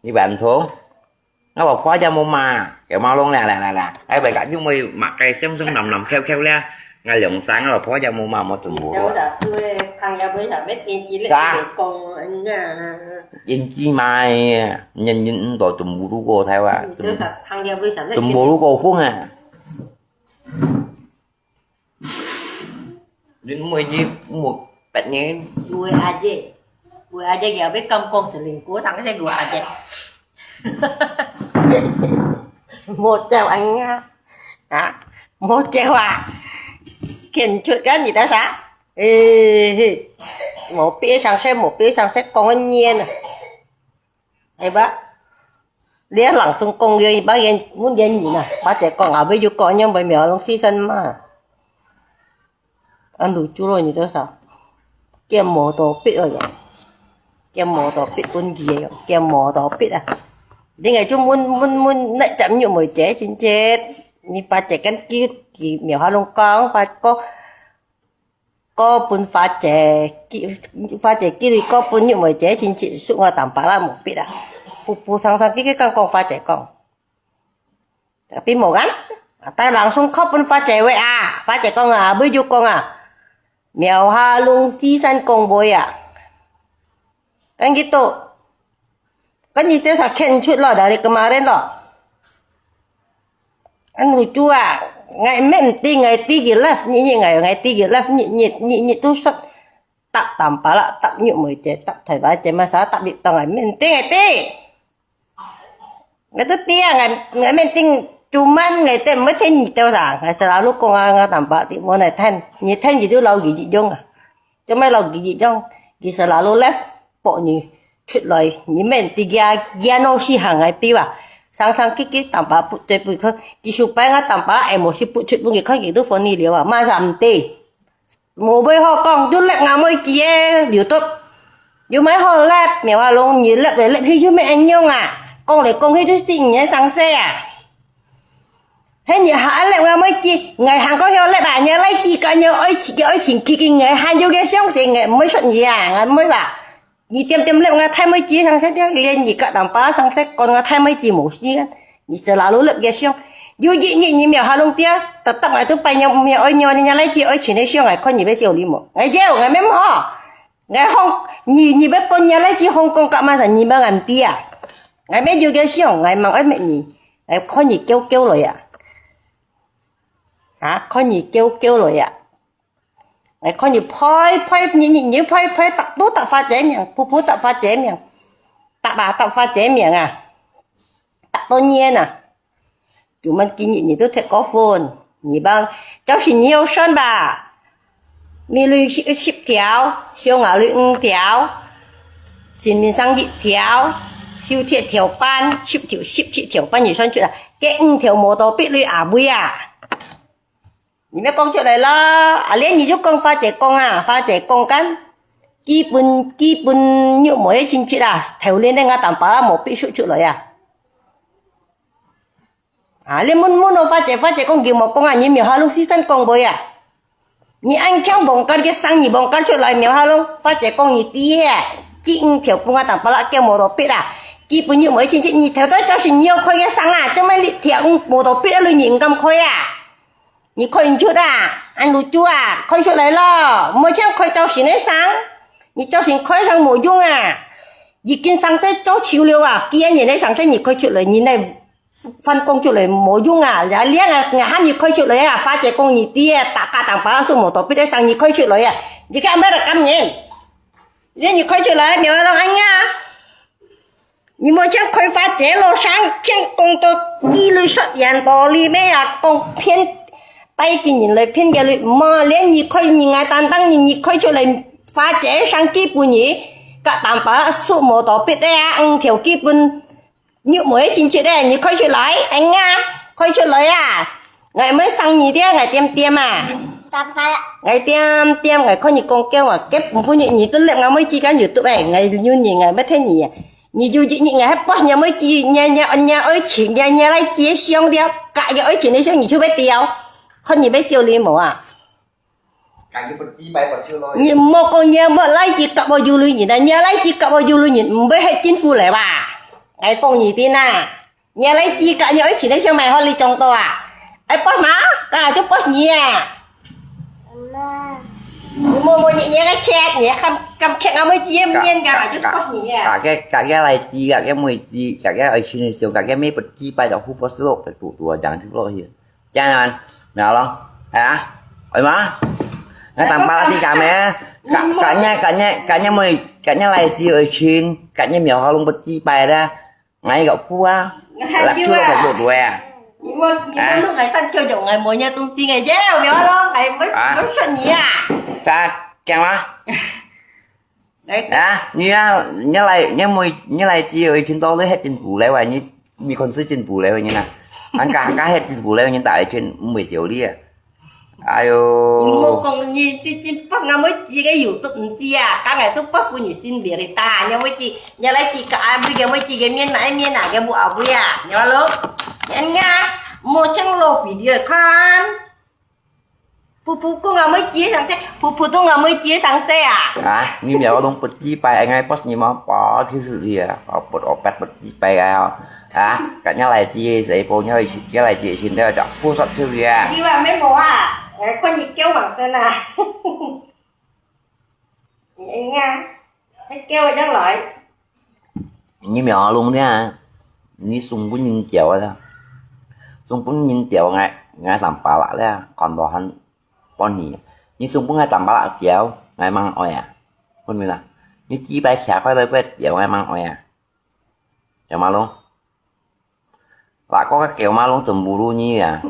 Ni ban thong. Nga bảo phó cho mua mà, kiểu mau luôn nè, nè, nè, nè. Ai, vậy cả nhưng mà mặc cái xem xem nằm nằm kheo kheo lẹ. Nga lồng sáng nga bảo phó cho mua mà, mua tụm bù luôn. Yên chi mai, nhân nhân tổ tụm bù lu cô thái wa. Tụm bù lu cô phung à. Đến mười chi, một bẹt nhé. Đuổi à dê. Đuổi à dê kìa, biết công công xử lý của thằng cái đuổi à dê. 無招恁樣啊，無招啊，見出个你个啥？誒，嘿，無必上色，無必上色，講个念啊，係吧？你人生講个，把人問人人啊，把這講啊，會有講樣會苗龍先生嘛。 啊，lucu咯，你多少？叫摩托笔哦呀，叫摩托笔分佢个哟，叫摩托笔啊。另外就問問問，那隻玉梅姐親戚，你花姐跟佢佢苗下攏講，花哥哥分花姐寄，花姐寄你哥分玉梅姐親戚，送我淡薄啦毛筆啊，不不常常佢佢講講花姐講。 Tapi無kan，大人送靠分花姐喂啊，花姐講啊，會就講啊，苗下攏西山講會啊。Kan gitu，kan你這下看出了，dari kemarin咯。Kan lucu啊，ngai mesti ngai tinggi live，你你ngai ngai tinggi live，你你你你都說 搭淡薄啦，搭玉梅姐，搭台灣姐嘛，啥搭你當个面頂个頂。Ngai tu tiang ngai ngai面頂cuman ngai tem mesti nyi tau sa, ngai selalu kong ngai tampa ti mo nai ten, nyi ten gitu lau gigi jong ah. Cuma lau gigi jong, gi selalu left pok nyi chut loi, nyi men ti gia gia no si hang ngai ti wa. Sang sang kiki tampa put te put ko, ki supai ngai tampa emosi put chut bungi ko gitu funny liu ah, masa mesti. 無話好講，就摎𠊎妹子个YouTube。有麼好摎？苗下攏你摎來摎去又毋會恁樣啊！講來講去就死你个生死啊！係你還愛摎𠊎妹子，𠊎還過曉摎啊！你倈子个你愛情个愛情，佢佢𠊎還有个相信，𠊎毋會說你啊，𠊎毋會吧？ 你恬恬摎𠊎大妹子生死，連你个人爸生死，管𠊎大妹子無事啊！你selalu摎个想，有一日你苗下攏變，特特𠊎都拜你苗愛你你倈子愛情个想，𠊎看你會笑你無？𠊎笑，𠊎面無。𠊎好，你你會管你倈子好講甲麼事，你莫恁變啊！𠊎面有个想，𠊎吂愛捌你，𠊎看你嬌嬌來啊！啊，看你嬌嬌來啊！ 𠊎看你拍拍，你你你拍拍，搭都搭花姐名，噗噗搭花姐名，搭啊搭花姐名啊，搭到年啊！Cuman今日你都忒過分，你幫，就是你有算吧？米類十十條，小芽類五條，新民生一條，手鐵條半，十條十七條半，你算出來，該五條無到別類阿妹啊！ 你莫講出來啦，啊，連你就講花姐講啊，花姐講kan，基本基本玉梅个親戚啊，頭連个𠊎淡薄啦，無必說出來啊。啊，你問問咯，花姐，花姐講佢無講啊，你苗下攏時常講話啊。你恁強望角个聲，你望角出來，苗下攏，花姐講你知啊，基本條分𠊎淡薄啦，叫無落必啊，基本玉梅个親戚，你頭到早時你有開个聲啊，做咩你條無落必啊，你毋敢開啊？ 你開毋出啊？恁lucu啊？開出來咯，毋好像開朝晨个聲，你朝晨開聲無用啊！已經生事做臭了啊！幾多年个生事你開出來，你來反講出來無用啊！連啊，𠊎喊你開出來啊，花姐講你知啊，大家淡薄數無到別个聲你開出來啊！你看咩个感人？連你開出來，苗下攏恁啊！ 你莫像開花姐咯，上前講到幾類說言道理咩啊，講騙，帶个人來騙个類，莫連你開，你愛擔當你，你開出來，花姐上基本你，甲淡薄數無到別个啊，五條基本，玉梅个親戚个，你開出來，哎呀，開出來啊！ 𠊎毋會生你个，𠊎恬恬啊。Dapat。𠊎恬恬，𠊎看你講驚啊，結婚你你都摎𠊎妹子間YouTube誒，𠊎有你，𠊎毋會聽你啊。你有一日𠊎還播你妹子，你你你愛情，你你來接上了，甲个愛情个時候你就會掉，看你會笑你無啊？你莫講你莫來接甲我有女人啊，你來接甲我有女人，毋會係政府來吧？𠊎講你聽啊。 你來知甲你愛情个時候買好你中到啊？愛boss嘛？啊，就boss你啊！你莫莫你你个cat，你敢敢cat啊？妹子个面个啦，就boss你啊！甲个甲个來知，甲个妹子，甲个愛情个時候，甲个妹不知拜到ผู้boss咯，不不不，講就落去。這樣啊，沒有咯，啊？哎嘛？那當巴拉西干咩？甲甲你甲你甲你妹甲你來知愛情，甲你苗下攏不知拜的。 𠊎有鋪啊， ，live出到Facebook肚个啊。你莫，你莫弄𠊎三九九，𠊎無你東西个，耶，有無咯？𠊎無，啊？無說你啊。他講啊？來。啊，你啊，你來，你每，你來自由一千多，你係進步了啊，你，你看是進步了，你啊。俺家，家係進步了，你大一圈毋會少你啊。 哎喲。你莫講，你這，這post𠊎妹子个YouTube毋知啊，剛才都post分你先別个打，你妹子，你來自个阿妹个妹子个面哪一面啊，个母阿妹啊，你話咯？人家莫像老video看，普普講𠊎妹子上色，普普都𠊎妹子上色啊。啊，你苗東不知拜，哎，post你mau post就是你啊，哦，不，哦，不，不知拜啊。 啊，今日來自己細胞，你愛，你來自己心跳就不說出去啊。你話咩無啊？來看你叫黃色啊。你啊，還叫我將來。你苗東呢？你送分人屌啊！送分人屌，𠊎，𠊎三百啦，看到很半年。你送分𠊎三百啦屌，𠊎吂愛啊。分明啦，你幾擺徛開來不屌，𠊎吂愛啊。 有馬龍？哪個个狗馬龍真侮辱你啊？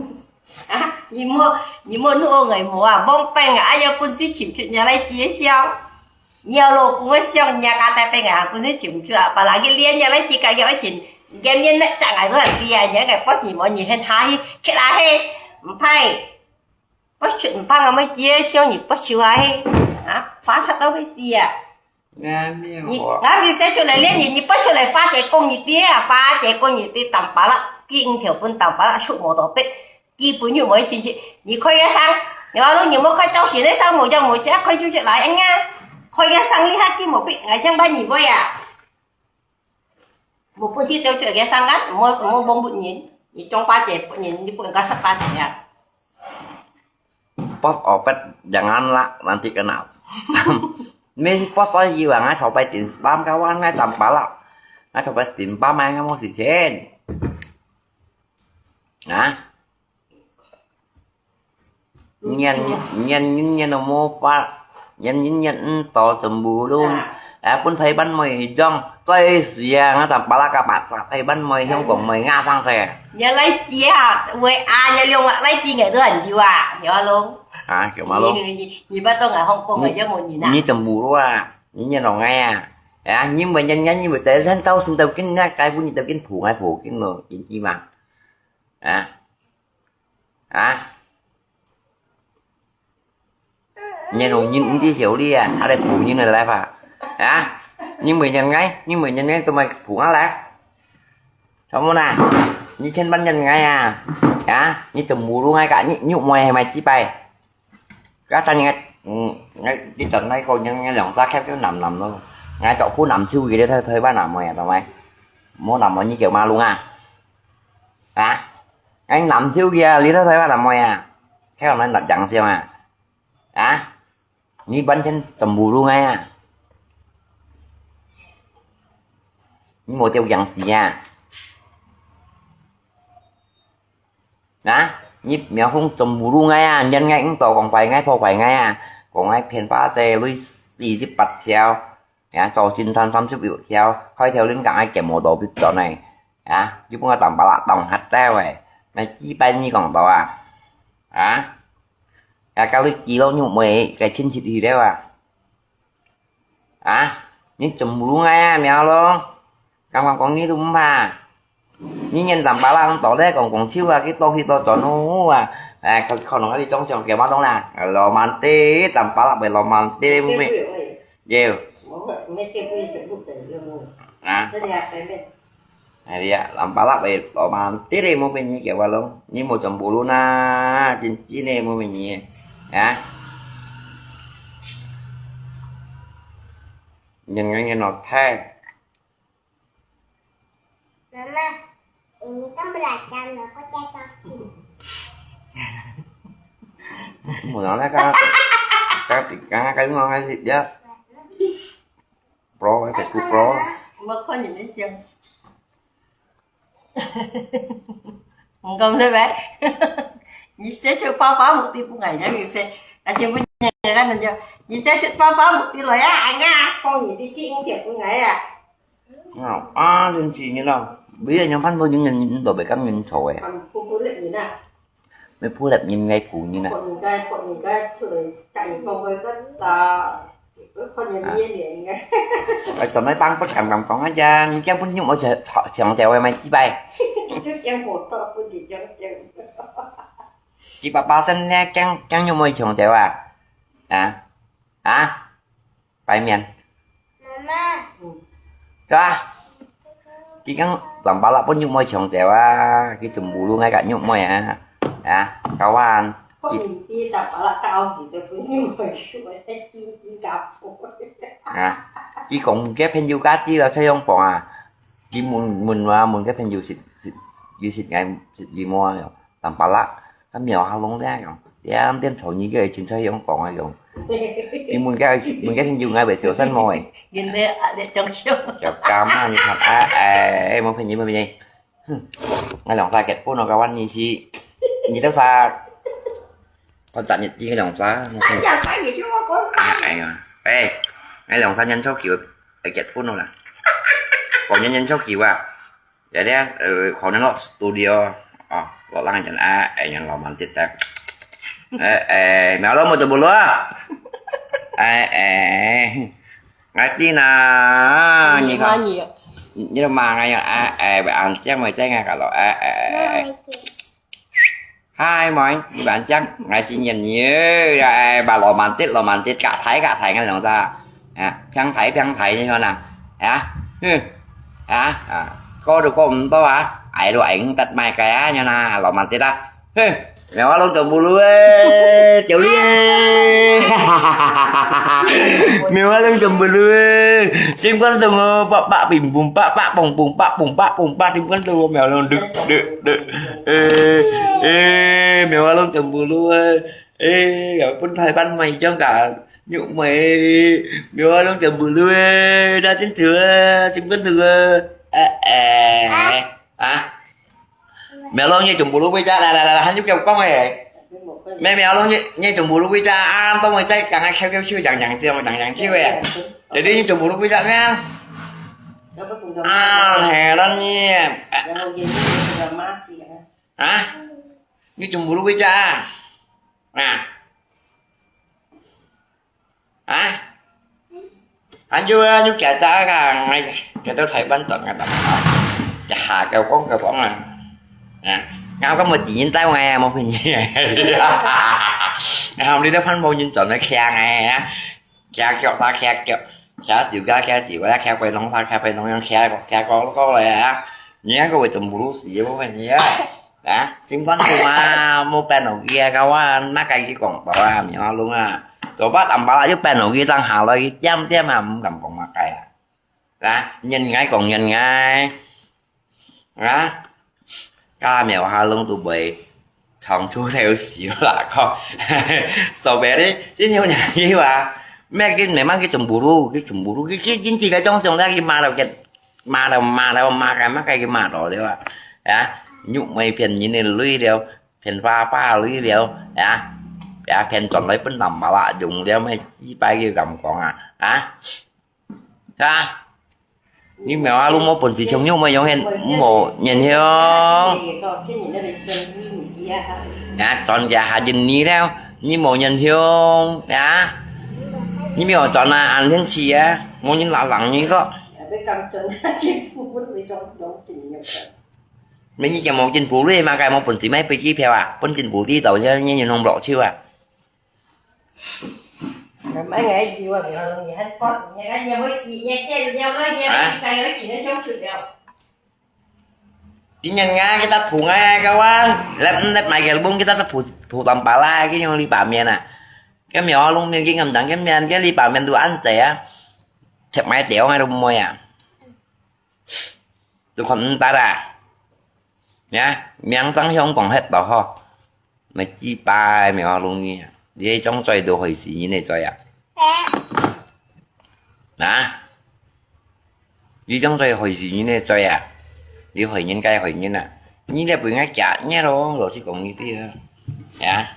啊，你莫，你莫怒我無啊，忘本啊，哎呀，本事尋出你來接笑。你有老公个相，你也家帶本啊，本事尋出啊，把那個臉你來接个，要一群，見面那張啊，都很逼啊，你那個不你莫，你很哈嘿，起來嘿，毋怕。不是，毋怕，我們接笑你不笑啊嘿，啊，發出到會死啊。 你，𠊎毋使出來練你，你不出來花姐講你爹啊，花姐講你爹打巴拉，佢五條分打巴拉，出無多筆，基本又無親戚，你開个聲，你話你莫開造型个聲，無樣無隻，開就出來，哎呀，開个聲你還記無筆，𠊎正辦你會啊。 無本事就出來个聲啊，莫，莫，莫問人，你種花姐人，你不應該食花姐啊。Bos opet janganlah nanti kenal. Min bos oi iwang ai sopai tin spam kawan ngai tampalak. Ngai sopai tin spam ai ngai mau sisin. Nah. 年，年，年，年都無法，年，年，年，嗯，到全部都，啊。哎，分台灣妹用，最時啊，𠊎打巴拉个巴扎，台灣妹、香港妹，亞生勢。你來接啊，喂啊，你兩個來接个都很久啊，有啊咯。啊，有嘛咯。你，你，你不懂啊，香港妹就無人啊。你，你全部都啊，你年老个啊，啊，你們年，年，你們在山到處都跟人家該不你都跟普，該普跟咯，跟雞嘛，啊。 啊？你弄你，你這小弟啊，還來補你的來吧？啊？你每年來，你每年來都買補上來。什麼啦？你千萬年來啊？啊？你怎麼不來个？你，你買還買幾百？ 該等𠊎，嗯，𠊎，你等𠊎講，𠊎，𠊎兩隻腳就淰淰咯。𠊎做副淰手个，你睇，睇吧，淰妹啊，懂無？莫淰妹，你叫馬龍啊？啊？𠊎淰手个啊，你睇，睇吧，淰妹啊？看我們淰淰笑啊？啊？你完全全部都𠊎啊？你無條件死啊？ 啊？你苗紅做侮辱𠊎啊？人𠊎應當講怪𠊎、破壞𠊎啊？講𠊎騙花姐，鐳四十八條，啊，做偵探三十六條，開條令講𠊎撿無到筆轉來，啊，你分𠊎當巴拉當核桃誒，𠊎幾擺你講到啊？啊？𠊎教你記錄入尾，該親戚去了啊？ 啊？你做侮辱𠊎啊，苗咯？敢講講你都毋怕？你連打巴拉都咧，講講笑啊，去到去到轉好啊！哎，可，可能你種上給馬東啦，羅曼蒂，打巴拉會羅曼蒂，有無？有。啊？ 哎呀，打巴拉會羅曼蒂咧，無變你叫我咯，你無做侮辱啊，真正咧無變你，啊？人人人老太。媽媽，ini kan belajar, aku cakap. Mula nak kau, kau, kau, kau ngomong aja ya. Pro, Facebook Pro. 我看你们笑。你讲对呗？你写出花花目的不爱，人家说，而且不人家那种，你写出花花目的了呀，哎呀，讲你的经典不爱呀。啊，真是你咯。你仰般無人，人都袂敢認錯誒。還普普通人啊。你普通人个普通人啊。普通人，普通人出來，家己講話个啦，看人面面个。哎，做麼个幫不敢敢講啊？呀，你驚分肉妹搶，搶走誒，買幾擺？就驚無到，分你搶走。你爸爸生呢，驚，驚肉妹搶走啊？啊？啊？ 擺面。媽媽。嗯。對啊。佢講，淋巴辣分肉妹搶走啊，佢全部都愛佮肉妹啊，啊，交換。可能佢淋巴辣到佢都分肉妹搶，還真正加破。啊，佢講佢朋友家己了，採用講啊，佢問，問啊，問佢朋友食，食，佢食𠊎，食佢無啊，淋巴辣。 該苗阿龍咧，用點點頭，你个青菜用講啊用。你問个，問个朋友，𠊎會小心無誒。人咧壓力中傷。就咁啊，你看，哎，哎，哎，無騙你，無騙你。哼，𠊎兩儕結婚了，該วันนี้是，你都啥？我昨日知兩儕。哎呀，哎呀，就我講。哎呀，哎，𠊎兩儕年初九，哎，結婚了啦。過年年初九啊。 Jadi, eh, kau nengok studio. Ah, kau lang jangan, eh, eh, jangan romantis dah. Eh, eh, malu mau terbulu ah. Eh, eh. Ngerti nah, ni kau. Ni, ni. Ni dah mangai ya, eh, eh, ancang macam kalau, eh, eh, eh. Hai, moi, bạn chắc ngày sinh nhật nhiều, eh, bà romantic, romantic, cả thấy, cả thấy ngay lòng ra. À, phiăng thấy, phiăng thấy như thế nào? Hả? Hư. Hả? À, có được có ổn đâu hả? Ai đồ ảnh tắt mai cái á, như nào, romantic á. Hư. Mèo lông chồng bù lu ê, tiểu ly ê. Mèo lông chồng bù lu ê. Chim con tông ơ, bạ bạ bìm bùm, bạ bạ bùng bùng, bạ bùng bạ bùng, bạ chim con tông mèo lông đực, đực, đực. Ê, ê, mèo lông chồng bù lu ê. Ê, gạo phun thai bắn mày chong cả nhụ mày. Mèo lông chồng bù lu ê, đa chim chữ ê, chim con tông ơ. Ê, ê. Hả? Mèo lông như chồng bù lu ê cha, là, là, là, là, hăn nhúc kêu con ê. Mẹ mèo lông như, như chồng bù lu ê cha, ăn tông mày chạy, càng ai khéo khéo chịu, chẳng chẳng chịu, chẳng chẳng chịu ê. Để đi như chồng bù lu ê cha nha. À, hè lắm nhỉ. Hả? Như chồng bù lu ê cha. À. Hả? Anh chú, chú kẹt cha cả, ngay, kẹt tôi thấy bắn tận ngay tận. Chả hà kêu con, kêu con à. À, ngao có một chỉ nhìn tay ngoài, một hình gì. Ngao đi tới phán vô nhìn tận nó khe ngay á. Khe kẹo ta khe kẹo. Khe xỉu khe, khe xỉu khe, khe quay nóng ta, khe quay nóng, khe, khe con, con rồi á. Nhớ có quay tầm bù lũ xỉu, có phải nhớ. Hả? Xin con tụi mà mua bèn ổ kia, kau á, nát cái gì cũng bảo là mình lo luôn à. Tụi bác tầm bảo là giúp bèn ổ kia tăng hào rồi, tiêm tiêm mà, không cần còn mà cái à. Hả? Nhìn ngay còn nhìn ngay. Hả? Cá mèo hà lông tụi bầy. Thằng chú theo xíu là con. Sau bé đấy, chứ nhiều nhà gì mà. Mẹ cái này mang cái chồng bù ru, cái chồng bù ru, cái, cái chính trị cái trong xung đó cái mà đâu cái, mà đâu, mà đâu, mà cái, mà cái, cái mà đó đấy à. Hả? Nhục mày phiền như này lui đều. 騙爸爸你了，呀，呀，騙轉來分人嘛啦，用了咩幾百个咁講啊，啊？係啊？你無啊，你無本事，像你無用，無人用。呀，轉家下認你了，你無人用，呀？你無轉啊，安天氣啊，無人拉人你个。Mày như chả một chính phủ đi mà cái một phần chỉ mấy bị chi phiếu à, bốn chính phủ đi tàu nhớ như như nông block chiu à. Hả? Đi nhận Nga cái ta phủ Nga cái quan, lep lep mai cái bung cái ta phủ phủ tầm bà la cái nhung đi bà miền à. Cái miệng lông miệng cái ngầm đắng cái miệng cái đi bà miền đồ ăn tệ à. Thiệt mai téo ngay đâu môi à. Tụi con ta ra. Nhá, miếng trắng hiông còn hết đó ho. Mày chi ba mày ho luôn nhỉ. Dễ trong chơi đồ hồi xí như này chơi à. Nè. Dễ trong chơi hồi xí như này chơi à. Dễ hồi nhân cái hồi nhân à. Như này bữa ngay chả nhé rồi, rồi chỉ còn như thế. Nhá.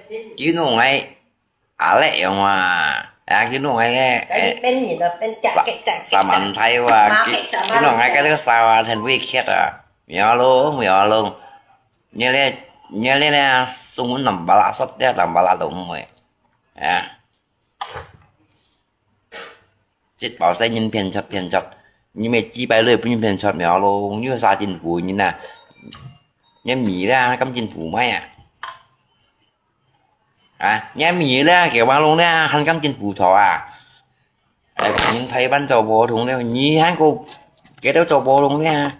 佢弄个壓力樣啊，啊，佢弄个，誒，變人咯，變隻隻隻隻。Sa-，Samantha啊，佢，佢弄个該個啥啊，很委屈啊。苗龍，苗龍，你咧，你咧呢，送阮南巴拉煞掉，南巴拉都毋會，啊。 這包細人騙出騙出，你乜幾擺都分人騙出苗龍，你有啥政府人啊？你米啦，敢政府買啊？啊，你米啦，給王龍啦，還敢政府討啊？哎，你台灣做普通了，你還過給他做普通了？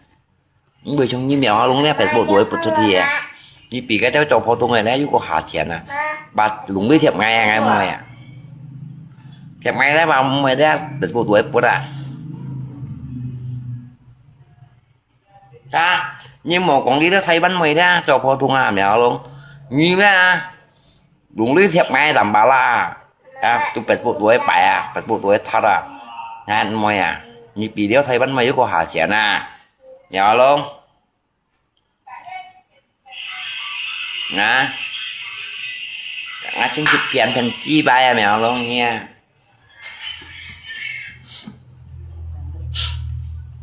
你袂像你苗阿龍咧，Facebook都會發出去啊！你比該兜做普通个咧，又過下錢啊！把龍尾貼𠊎啊，𠊎毋會啊！貼𠊎咧，話毋會咧，Facebook都會發啊！啊！你莫講你咧，台灣妹咧，做普通啊，苗阿龍！你咩啊？龍尾貼𠊎淡薄啦！啊，都Facebook都會擺啊，Facebook都會踢啊！啊，毋會啊！你比了台灣妹又過下錢啊！苗阿龍！ 啊？啊，真係騙騙雞掰啊，苗龍你啊！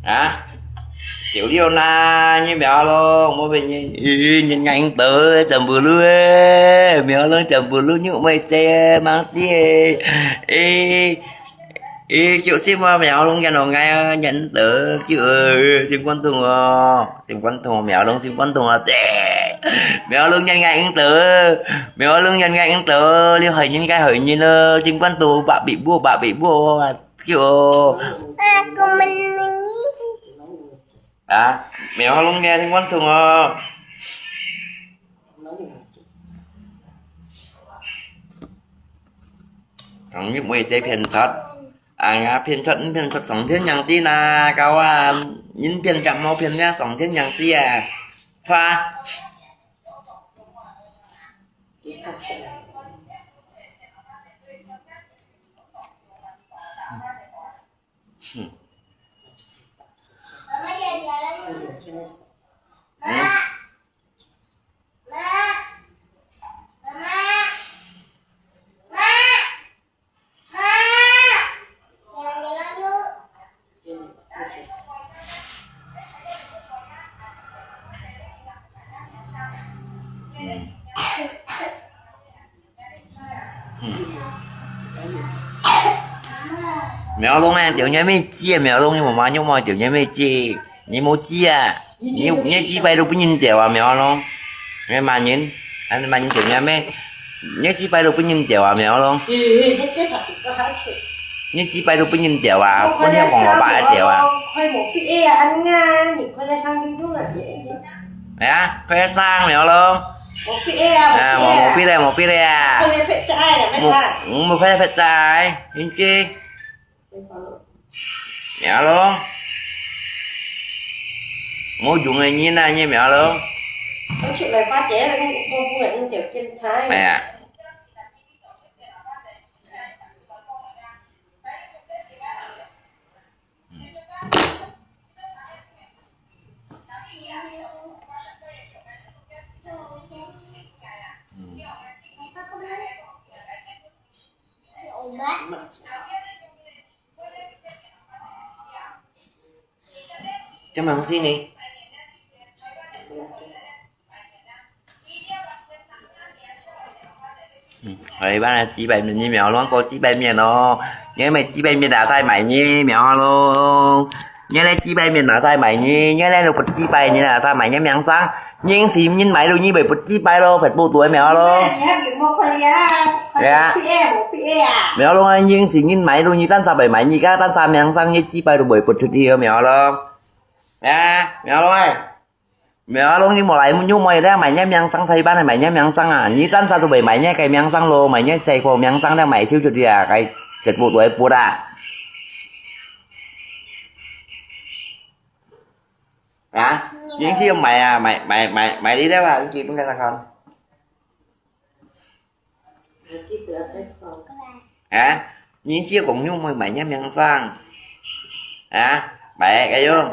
啊？小六啦，你苗龍，莫騙你，咦，人家應得，全部都誒，苗龍全部都肉妹姐，忙啲誒，誒。 咦，救心啊，苗龍人哦，𠊎啊，人得救，心肝痛哦，心肝痛，苗龍心肝痛啊，對，苗龍人𠊎應得，苗龍人𠊎應得，你害人該害人咯，心肝痛，白皮膚，白皮膚啊，救哦。啊，苗龍人心肝痛哦。 講你妹仔騙出，哎呀，騙出，騙出上天上地啦，搞啊，人騙出無騙了，上天上地啊，怕。嗯。嗯。 苗龍啊，條命咩知啊，苗龍，你無嘛，你無條命咩知，你無知啊，你，你雞掰都分人掉啊，苗龍，你罵人，還罵人條命咩？你雞掰都分人掉啊，苗龍，你雞掰都分人掉啊，分條黃蘿蔔掉啊。快無必要啊，恁樣，你快點上去弄啊，你。 哎呀，快上了咯！無必要啊，啊，無，無必要，無必要啊！快點撇債啊，無，快點。嗯，無快點撇債，應該。苗龍，無用个人啊，你苗龍。我出來發展，我，我不能用條件差。哎呀。 做麼个事呢？ 嗯，好，一般个雞掰麵，你苗龍講雞掰麵哦，你買雞掰麵拿出來賣呢，苗龍。你來雞掰麵拿出來賣呢，你來都不雞掰，你拿出來賣，你名聲，人是人買咯，你袂不雞掰咯，別不對苗龍。你還有沒有看呀？對啊。無必要，無必要啊。苗龍啊，人是人買咯，你單啥袂賣，你个單啥名聲，你雞掰都賣不出去哦，苗龍。啊，苗龍哎。 苗龍，你莫來，你莫來咧，賣若名聲，台灣个賣若名聲啊！你單儕都袂賣若个名聲咯，賣若細個名聲咧，賣少出去啊，該直播都會播啊！啊？你先賣啊，賣賣賣賣你了啊，你基本上看。 啊？你是講你會賣若名聲？啊？賣个喲。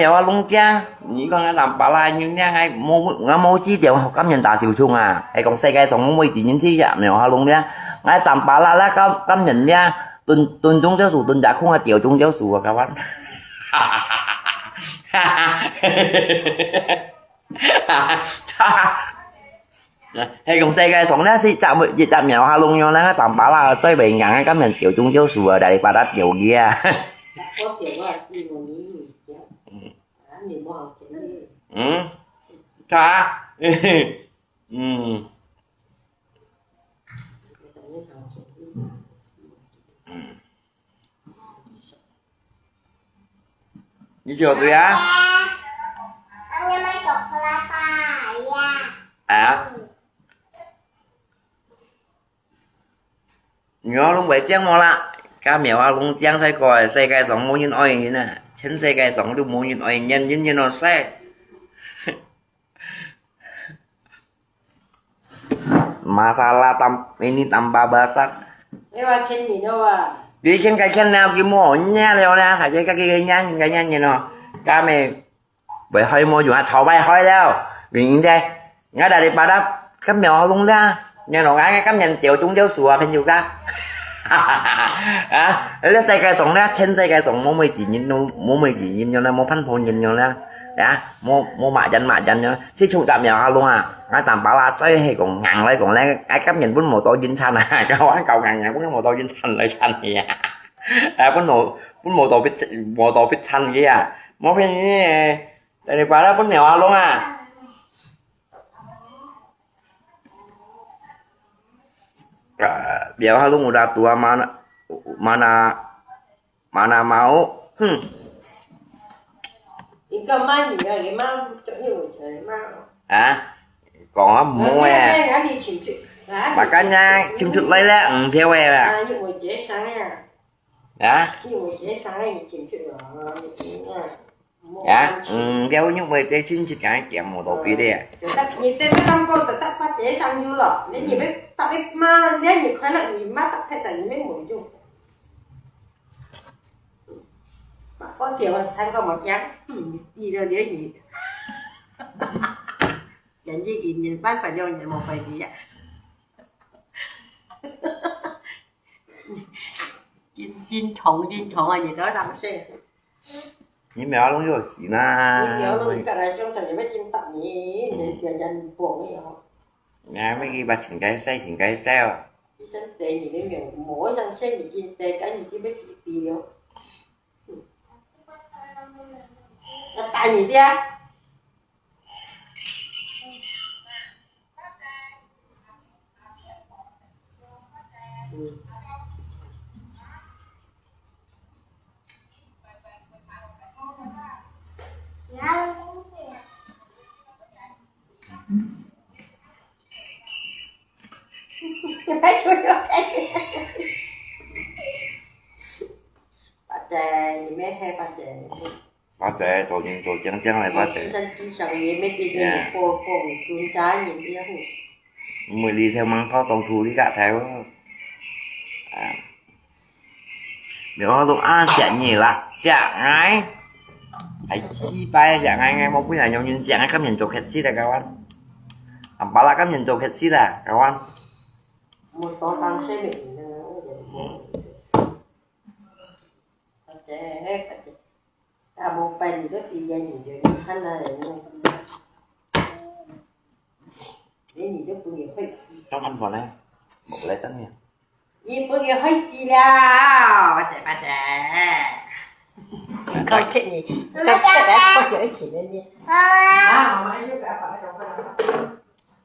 苗啊弄正，你講啊，南巴拉人呢，𠊎無，𠊎無指點，甘願打手銃啊，係講世界上無每一人去呀，苗啊弄正，𠊎南巴拉啦，甘，甘願呢，蹲，蹲中少數，蹲隻空啊，掉中少數啊，kawan。係講世界上呢，一隻，一隻苗啊弄樣呢，南巴拉最袂硬，甘願掉中少數啊，daripada掉佢啊。我掉啊，因為你有掉，啊，你無好掉。嗯，他，嗯。你做對啊？啊？你啊，弄袂正無啦？該苗啊，弄正才怪，世界上無人愛人啊，全世界上都無人愛人，人人愛死。Masalah tam-，ini tambah basah。你話天然啊？你天該天了，佢無人了啦，大家自己个人，人个人哦。該咪會開無用啊，頭擺開了，明明在，𠊎daripada甘苗好弄啦，然後𠊎甘人掉中少數啊，朋友家。啊，這世界上呢，全世界上無每一人，無每一人，有呢，無半分人有呢，啊，無，無麼人麼人有呢。 係從該苗下弄啊，𠊎南巴拉最係講硬來講咧，𠊎甘願分無到人餐啊，𠊎玩夠硬硬，分無到人餐來餐去啊。啊，分無，分無到必，無到必餐去啊，無騙你，你把那分苗下弄啊。啊，苗下弄有得多啊，mana，mana，mana mau，哼。 你講麼人啊？你媽，你會做你媽。啊？講啊，毋好誒。啊，你，你，你，你尋出，啊，你，Makanya，尋出來了，毋曉誒啦。啊，你會接生啊？啊？你會接生啊？你尋出來，你，你啊，毋好啊？嗯，毋曉，你會接親戚，敢講無道理的。就得，你對佢講講，就得發接生有咯。你，你要答佢媽，你，你快樂，你媽答佢，但你沒有用。 我叫我聽講無驚，嗯，死了了你。人家一年半反正也無回去呀。真，真痛，真痛啊！你都當時。你苗弄有死啦。你苗弄你過來上場，你要真答你，你人家人講你哦。你還沒給把錢該塞，錢該塞哦。醫生說你的苗，無醫生說你真塞，該你就要治療。 要打你的啊。嗯。八姐，你咩係八姐？八姐，做人做正正來，八姐。你先至上面，你對你過過，你尊重人了。毋會你聽吂到到處你甲頭。啊。 你講到啊，食你啦，食𠊎，還失敗，食𠊎，𠊎無本人用人食，𠊎甘願做乞食啦，kawan。阿爸啦，甘願做乞食啦，kawan。無多當生命呢，我也無。嗯。或者，或者，啊，無辦你个畢業，你就你看那人弄。連你都不會會死。當安排呢，無來等你。 你分佢害死了，我姐八姐。你看看你，看看来，我有一起的你。啊，媽媽又不要把那个饭。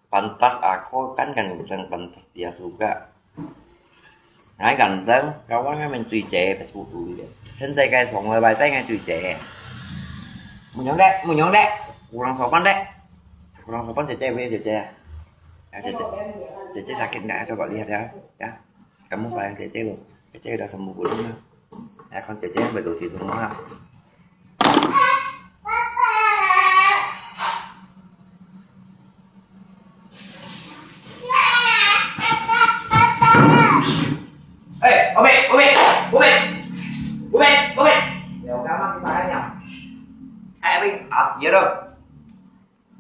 Pantas aku kan kan bilang pantas dia suka. Ngai ganteng, kawan ngai main cuy je, pas putu dia. Kan saya kai song lebai, saya ngai cuy je. Munyong dek, munyong dek. Kurang sopan dek. Kurang sopan, cek cek, weh, cek cek. Ya, cek cek. Cek cek sakit nggak? Coba lihat ya. Ya. Kamu sayang cek cek loh. Cek cek udah sembuh belum lah? Ya, kan cek cek betul situ mah. Eh, Ubit, Ubit, Ubit, Ubit, Ubit. Ya, udah mah kita kan ya. Eh, Ubit, asyik tu.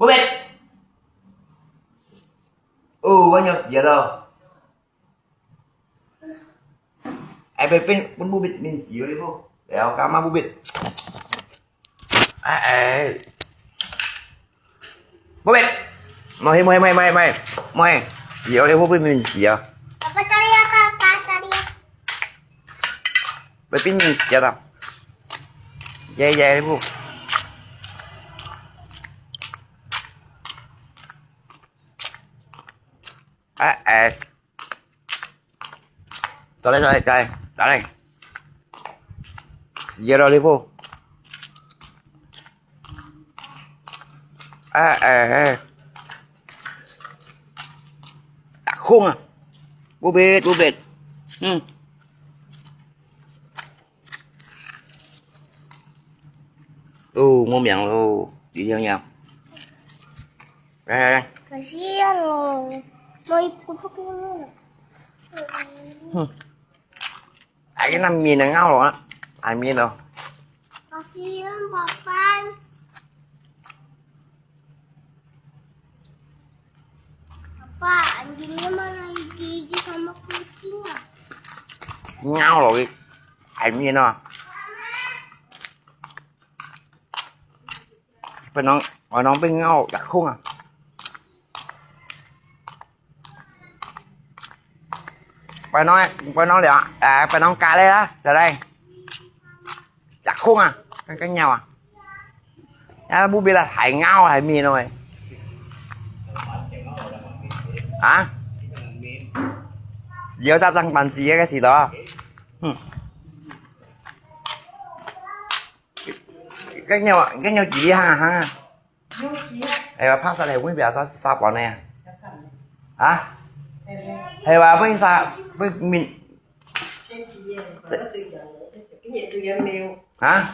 Ubit. Oh, banyak asyik tu. Ai, pin, pin, pun bubit min sio ibu. Ya, kama bubit. Ai, ai. Bubit. Mohe, mohe, mohe, mohe, mohe. Mohe. Sio ibu pin min sio. Apa tadi apa? Apa tadi? Pin min sio ta. Ya, ya, ibu. Ai, ai. Tarik, tarik, tarik, tarik. Sio lo lipu. Eh, eh, eh. Takung ah. Bubit, bubit. Hmm. Oh, ngô miang lo. Đi theo nhau. Đây, đây, đây. Kasihan loh. Mau ikut aku. Hmm. Ai, cái nắm miên nó ngau rồi á. Ai miên rồi. Kasihan, Papa. Papa, anjingnya malah gigi sama kucing ah. Ngau rồi. Ai miên rồi. Phải nói, phải nói bên ngau, chắc không à. Phải nói, phải nói là, à, phải nói cá đây đó, ra đây. Chắc không à, cái, cái nhau à. À, bố biết là hải ngao, hải miên rồi. Hả? Giờ ta tăng bằng gì cái gì đó. Hử. Cái nhau, cái nhau chỉ đi hàng à, hàng à. Ê, bà phát ra đây, không biết bà sao, sao bỏ nè. Hả? Hay bà, bên sao, bên mình. Hả?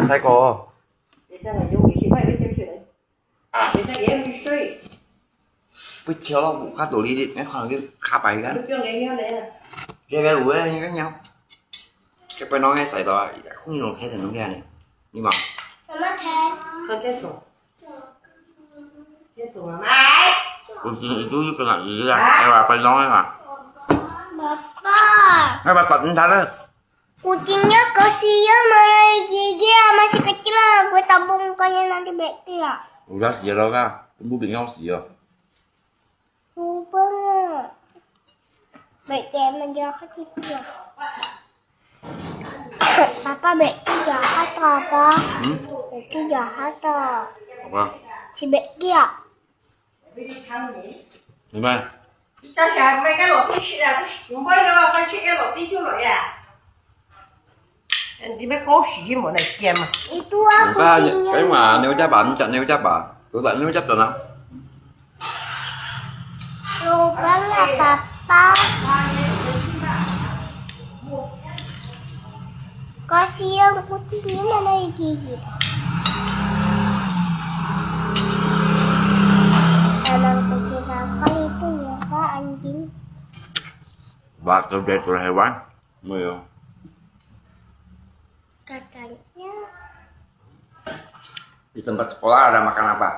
Sai kok. Bữa chiều lo, bố khát tổ đi đi, nghe khoảng cái khá bài gắn. Cái bé bố ấy, nghe nhau. Cái bài nói nghe sai đó, không nhìn thấy thành nó nghe này. Nhưng mà. Con chết rồi. Chết rồi mà. Bố chiều, chú cứ làm gì ra, em bảo bài nói mà. Papa. Nghe bà tọt đến thật đó. Kucingnya kasihan, malah gigi masih kecil lah. Gue tabung mukanya nanti bek ya. Udah, sejak lo kah? Tunggu bengong sejak. Lupa nggak? Bek dia menjahat itu ya. Papa bek jahat apa? Hmm? Bek jahat ah. Apa? Si bek dia. 明白？但是還毋係該落地食啊，毋會个，番茄該落地出來啊。你要搞死無來煎嘛？Itu ah 我看 kucingnya. 該嘛，牛轧吧，你講牛轧吧，有个牛轧的呢。Lubang lah, Papa. Kasihan kucingnya, mana gigi. Emang kucing nakal itu ya, Pak, anjing. Waktu dia itu hewan, iya. Katanya. Di tempat sekolah ada makan apa?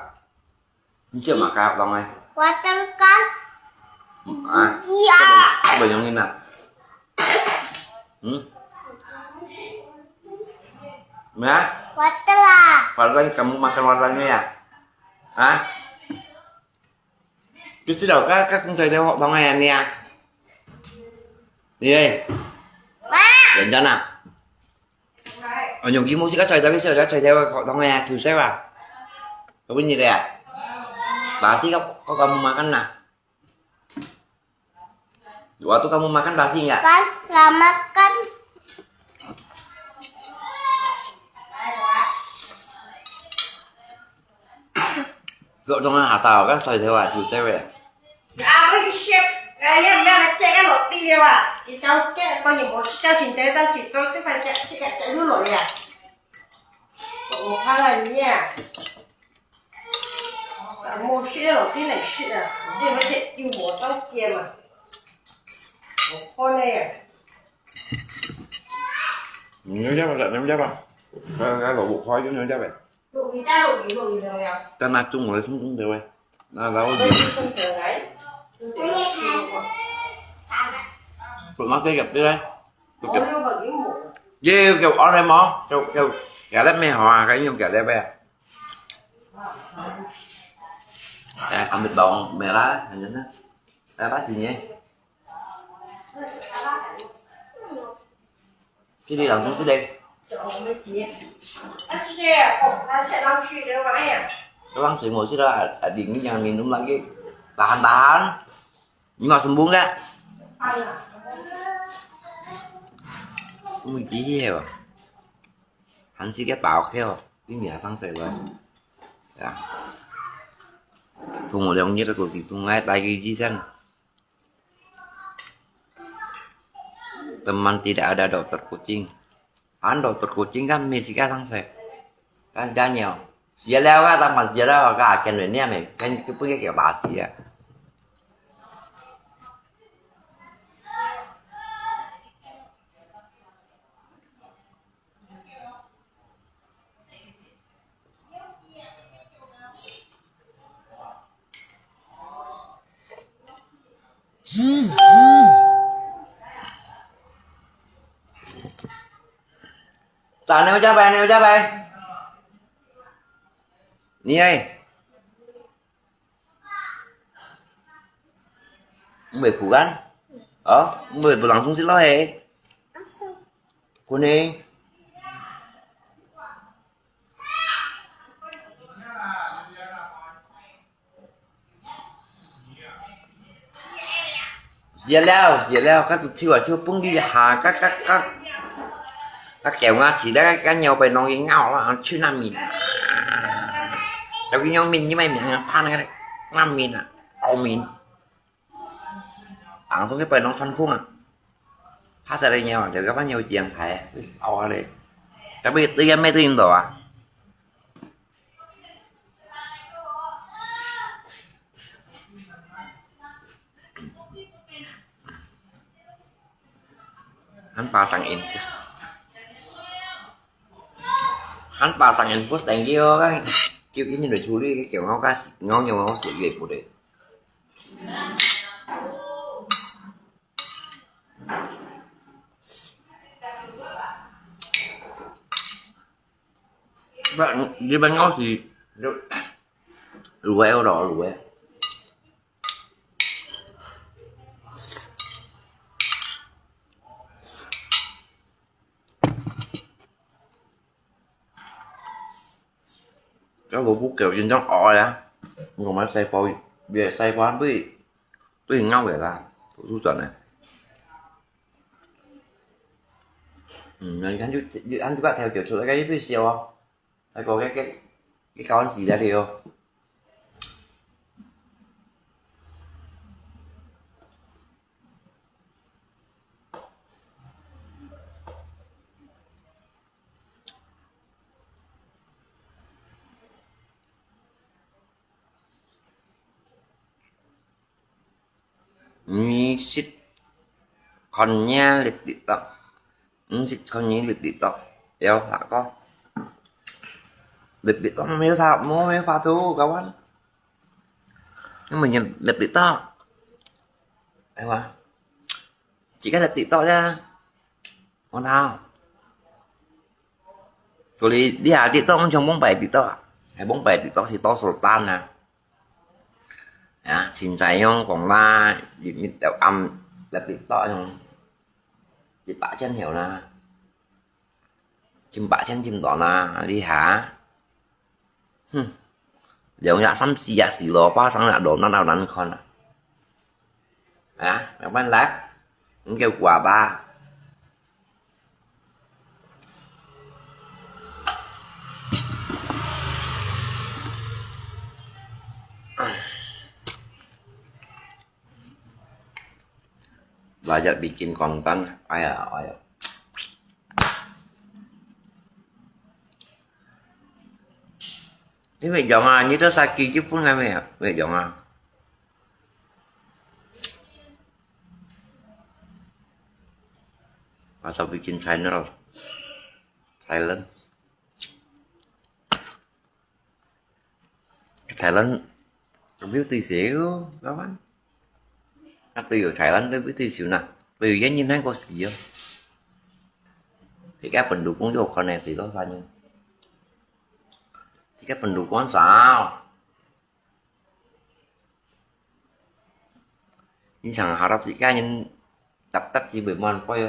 Ini siapa makan apa, Bang, eh? Water kan? Ah, gigi ah. Bayangin ah. Hmm? Ya? Water lah. Water, kamu makan waternya ya? Hah? Cái xí đầu các các công ty theo hợp đồng này nè. Đi đây. Ba. Đến cho nào. Ở nhung kia mua xí các xoay theo cái xí đầu các xoay theo hợp đồng này thử xem à. Có biết gì đây à? Bà xí có có có mua mà ăn nè. Waktu kamu makan basi nggak? Kan, lah makan. Kau jangan hata, kan saya dewa, saya cewek. Ya, apa sih? Kaya yang nak cek kan roti dia, Pak. Kita kan kau ni mau cek cinta tak sih? Kau tu kan cek cek cek dulu ya. Kau kalah ni ya. Mau cek roti nak cek ah. Dia macam tu mau tahu dia mah. Kau ni ya. 你要不要？你要不要？来来，我我花一个，你要不要？ Tao na chung ngồi thung thung têu e. Na lau gì? Tụi nó cái gặp đi đây. Tụi gặp. Ye kêu ăn em mò. Kêu kêu. Gà lép mẹ họ à, cái nhung gà lép mẹ. Ê, ăn mệt đòn mẹ lá, anh nhớ. Ê, bác gì nhỉ? Chứ đi làm cũng cứ đi. Cái lăng thủy một xí đó, à, à, đi nhà mình đúng là cái tahan tahan. Nhưng mà sembung đấy. Mình chỉ hiểu. Hán si kiet pau kheo, pi miâ sang sek loi. Ya. Thùng một đồng nhất là tổ chức thùng ngay tại cái gì sen. Teman tidak ada dokter kucing. Hán dokter kucing kan mê si ka sang sek. Kan Daniel. Sia leo ka, teman sia leo ka, ken we niam e, ken kepui ke kio basi ya. Tao nêu chá pai, nêu chá pai. Ni ai. Mười phủ gắn. Ờ, mười phủ lăng sung xí lo hê. Cô ni. Dìa leo, dìa leo, các tụi thiêu à, thiêu pung đi hà, các, các, các. Các kéo ngã chỉ đấy, các nhau bày nòng cái ngao là ăn chứ nam mìn. Đâu cái nhau mìn như mày mìn, phan cái nam mìn à, âu mìn. Ang sung cái bày nòng phan khung à. Pha sa đây nhau, để các bác nhau chiang thái, âu à đây. Chắc bây giờ tôi em mẹ tôi im đồ à. Hán pasang infus. Hán pasang infus, thank you, kan. Kêu cái nhìn để chú lý cái kiểu ngó cá, ngó nhiều ngó xịt ghê của đấy. Bạn, đi bạn ngó xịt, lùi eo đó, lùi eo. Cái lỗ bút kiểu trên trong ói á. Ngồi mà xay phôi, bia xay phôi ăn bưi, bưi ngau vậy là, thủ su chuẩn này. Ừ, anh chú, anh chú có theo kiểu sửa cái bưi siêu không? Hay có cái, cái, cái con gì ra đi không? Mì xịt khon nhia lip TikTok. Mì xịt khon nhia lip TikTok. Yo, hả có. Lip TikTok mà mèo thả, mua mèo phá thu, các bạn. Nhưng mà nhìn lip TikTok. Ê, hả? Chỉ cái lip TikTok nha. Ôn thao. Cô đi, đi hả TikTok, không chồng bóng bè TikTok à? Hay bóng bè TikTok thì to sổ tan nè. Ya, xin sai yong, còn là, đi, đi, đào âm, lip TikTok yong. Đi bạ chân hiểu nè. Chim bạ chân chim đỏ nè, đi hả? Hm. Liang ya sam si ya si lo, pa sang ya đỏ nè, đào năn khon nè. Hả? Mẹ bạn lát. Không kêu quà ba. Rakyat bikin konten. Ayah, ayah. Ini 滅亡啊，你都殺雞就分佢咩啊？滅亡啊！Asal bikin channel Thailand. Thailand, không biết tôi xíu, các bạn. Các tôi ở Thailand, tôi biết tôi xíu nè. Tôi ở Yên Nhiên có xíu. Thì các bạn đủ cũng vô con này thì có sao nhưng. Thì các bạn đủ con sao? Ni sàng harap si ka nyen tap tap si bơi mon koi.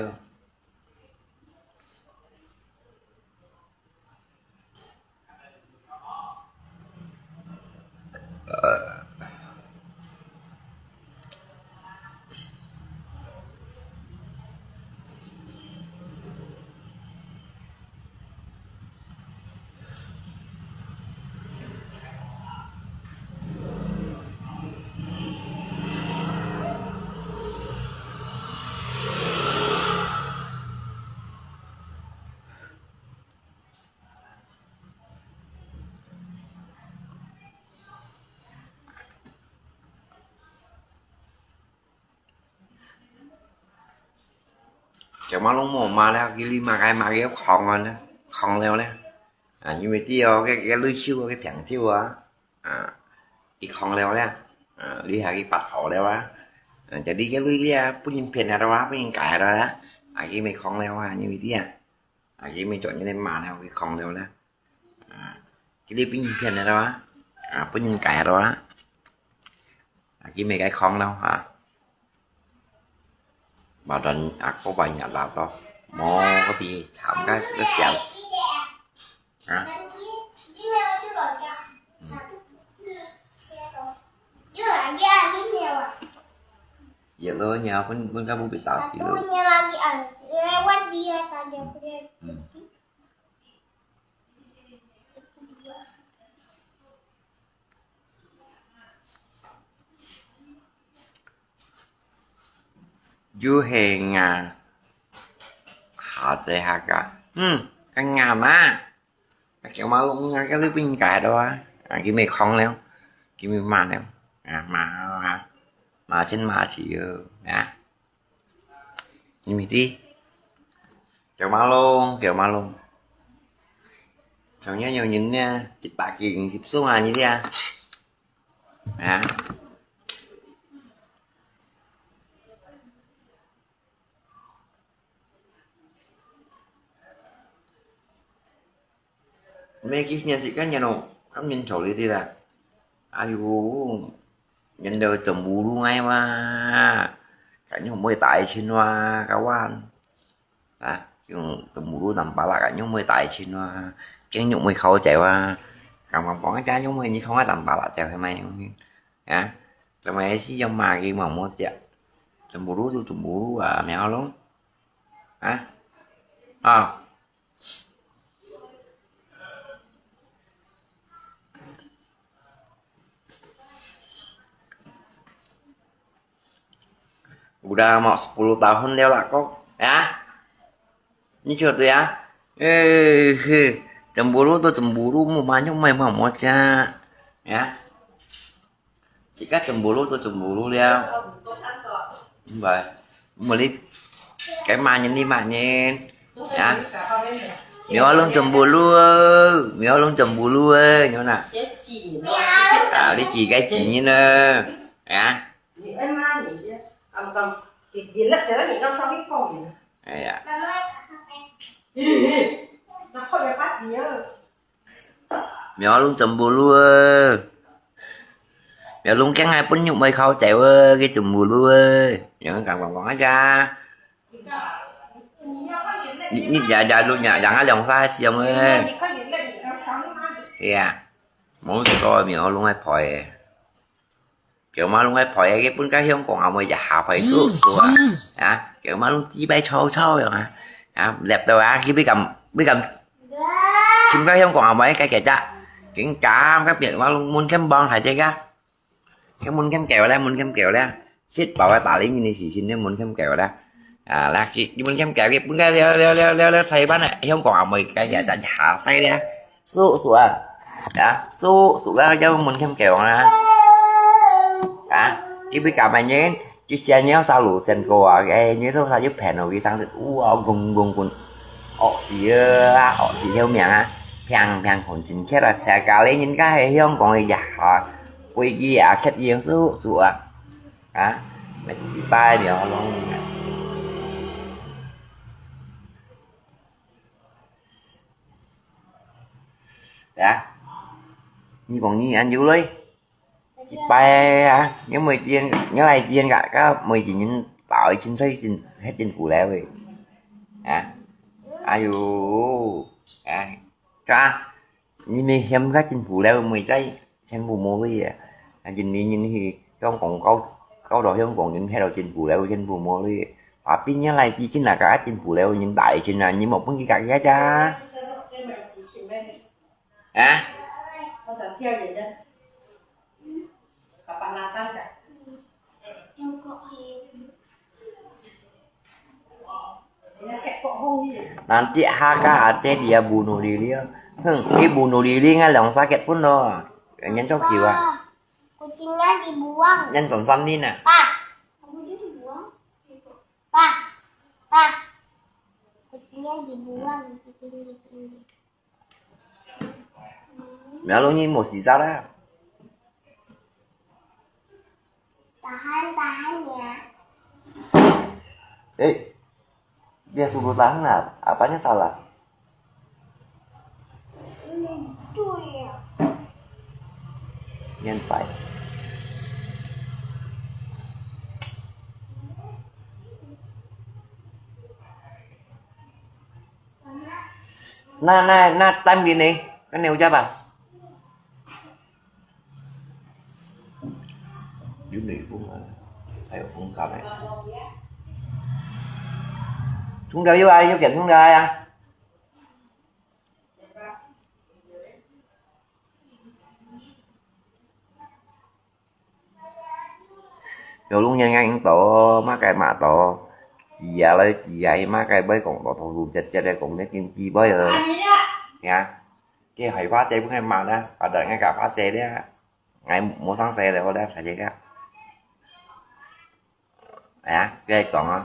Chèo ma lông mò ma leo, kì li ma cái ma cái khòng rồi nè, khòng leo nè. À, nhưng mà tí cái cái lưới siêu cái thẳng siêu à. À, cái khòng leo nè. À, lý hà cái bát hổ leo á. À, chả đi cái lưới đi à, bún nhìn phiền hà đâu á, bún nhìn cải hà đâu á. À, cái mày khòng leo à, nhưng mà tí à. À, cái mày chọn như này mà nè, cái khòng leo nè. À, cái đi bún nhìn phiền hà đâu á. À, bún nhìn cải hà đâu á. À, cái mày cái khòng leo hả? Bảo rằng à, có bài nhạc lào to. Mò có gì thảm cái rất chậm. Hả? Giờ lơ nhà pun pun kamu bị tạo gì lơ. Ừ. Yu he nga. Hả tê hả cả. Ừ, cái ngà mà. Cái kiểu mà lông nga cái lưới pin cái đó á. À, cái mày không leo. Cái mày mà leo. À, mà, mà, mà trên mà chỉ, ờ, à. Nhìn mày tí. Kiểu mà lông, kiểu mà lông. Thằng nhá nhiều nhìn nha, chụp bạc gì, chụp xuống à, như thế à. Hả? Mấy cái nhà chị các nhà nọ, các nhìn thổ đi đi là. Ai u, nhìn đâu tầm bù luôn ngay mà. Cả những môi tại xin hoa, các bạn. À, yung tầm bù luôn tầm bà là cả những môi tại xin hoa. Cái những môi khâu chạy qua. Cả mà bóng cái những môi như không ai tầm bà là chạy phải mày. Hả? Tụi mày chỉ cho mà cái mà mua chè. Tụi bù lú tụi tụi bù lú à mèo luôn. Hả? Ờ. Udah mau sepuluh tahun dia lah kok. Ya? Ni cuy tu ya. Eh, he. Cemburu tu cemburu, mu banyak mai mau mocha. Ya. Jika cemburu tu cemburu dia. Không phải. Meli cái mà nhìn đi mà nhìn. Ya. Mèo lông cemburu. Mèo lông cemburu, nhớ nè. À, đi chỉ cái chỉ nhìn nè. Ya. Ê, ya. Mèo lông cemburu ơi. Mèo lông kén hai pun nhục mày khâu chạy ơi, cái cemburu ơi. Mèo cảm cảm cảm aja. Nít nít ya ya lu nya, yang ai lòng sa siam ơi. Iya. Mong cái coi mèo lông ai phòi. Kiểu mà lông ai phòi cái pun cái hiông quảng à mày ya hà phòi tu tu à. Ya, kiểu mà lông chi bay chau chau ya. Ya, lẹp đâu à, cái biết cầm, biết cầm. Chim cái hiông quảng à mày cái kẻ chạ. Kính chả, cái việc mà lông muốn kem bong phải chơi cái. Cái muốn kem kéo đấy, muốn kem kéo đấy. 食飽个大禮人个時間，你門檻夠啦。啊，啦，食，你門檻夠个，本該了了了了了，台灣啊，香港也無个，也也下世了，叔叔啊，啊，叔叔啊，有門檻夠啊。啊，你會幹嘛呢？你想要啥路線過啊？哎，你都啥就騙我，佢上次，哇，公公公，惡死啊，惡死條命啊，平平混進去啊，世界裡人家係香港个呀，飛機啊，客人叔叔啊。 啊，乜幾擺了，攏啊。啊，你講你恁久了？幾擺啊？你每天，你來天个，个每天人打一千塊錢，還真苦了喂。啊，哎喲，啊，啥？ 你乜嫌較真苦了，每在全部無鐳啊！啊，今年人去香港搞，搞到香港人睇到真苦了，全部無鐳。啊，邊人來比起那個啊真苦了，人大一千啊，你莫分佢家己啊？啊？Nanti Hakka ate dia bunuh diri. Heng, dia bunuh diri ngan lòng sakit pun lo. Nyan chok jiwa. Kucingnya dibuang. Nyan tong samnin ah. Pa, kamu dia dibuang. Pa, pa, kucingnya dibuang. Mèo lông nhi mò xì chat á. Tahan, tahan ya. Eh, dia suruh tahan lah. Apanya salah? Hmm, 对呀。Nyan pai. Na, na, na, tan gini. Kan ni ucap ah? Yun ni pun ah. Ayo, pun kami. Chúng ta yêu ai, yêu kiện chúng ta ai à? Yo lung yang yang to, ma kai ma to. Chia lai chia, ma kai bai kong to, to lu chet chet lai kong ne kin chi bai ơ. Ya. Ke hai pha che pun hai ma na, pa da ngai ka pha che le. Ngai mo sang se le ho da, sa che ka. Ya, ke kong a.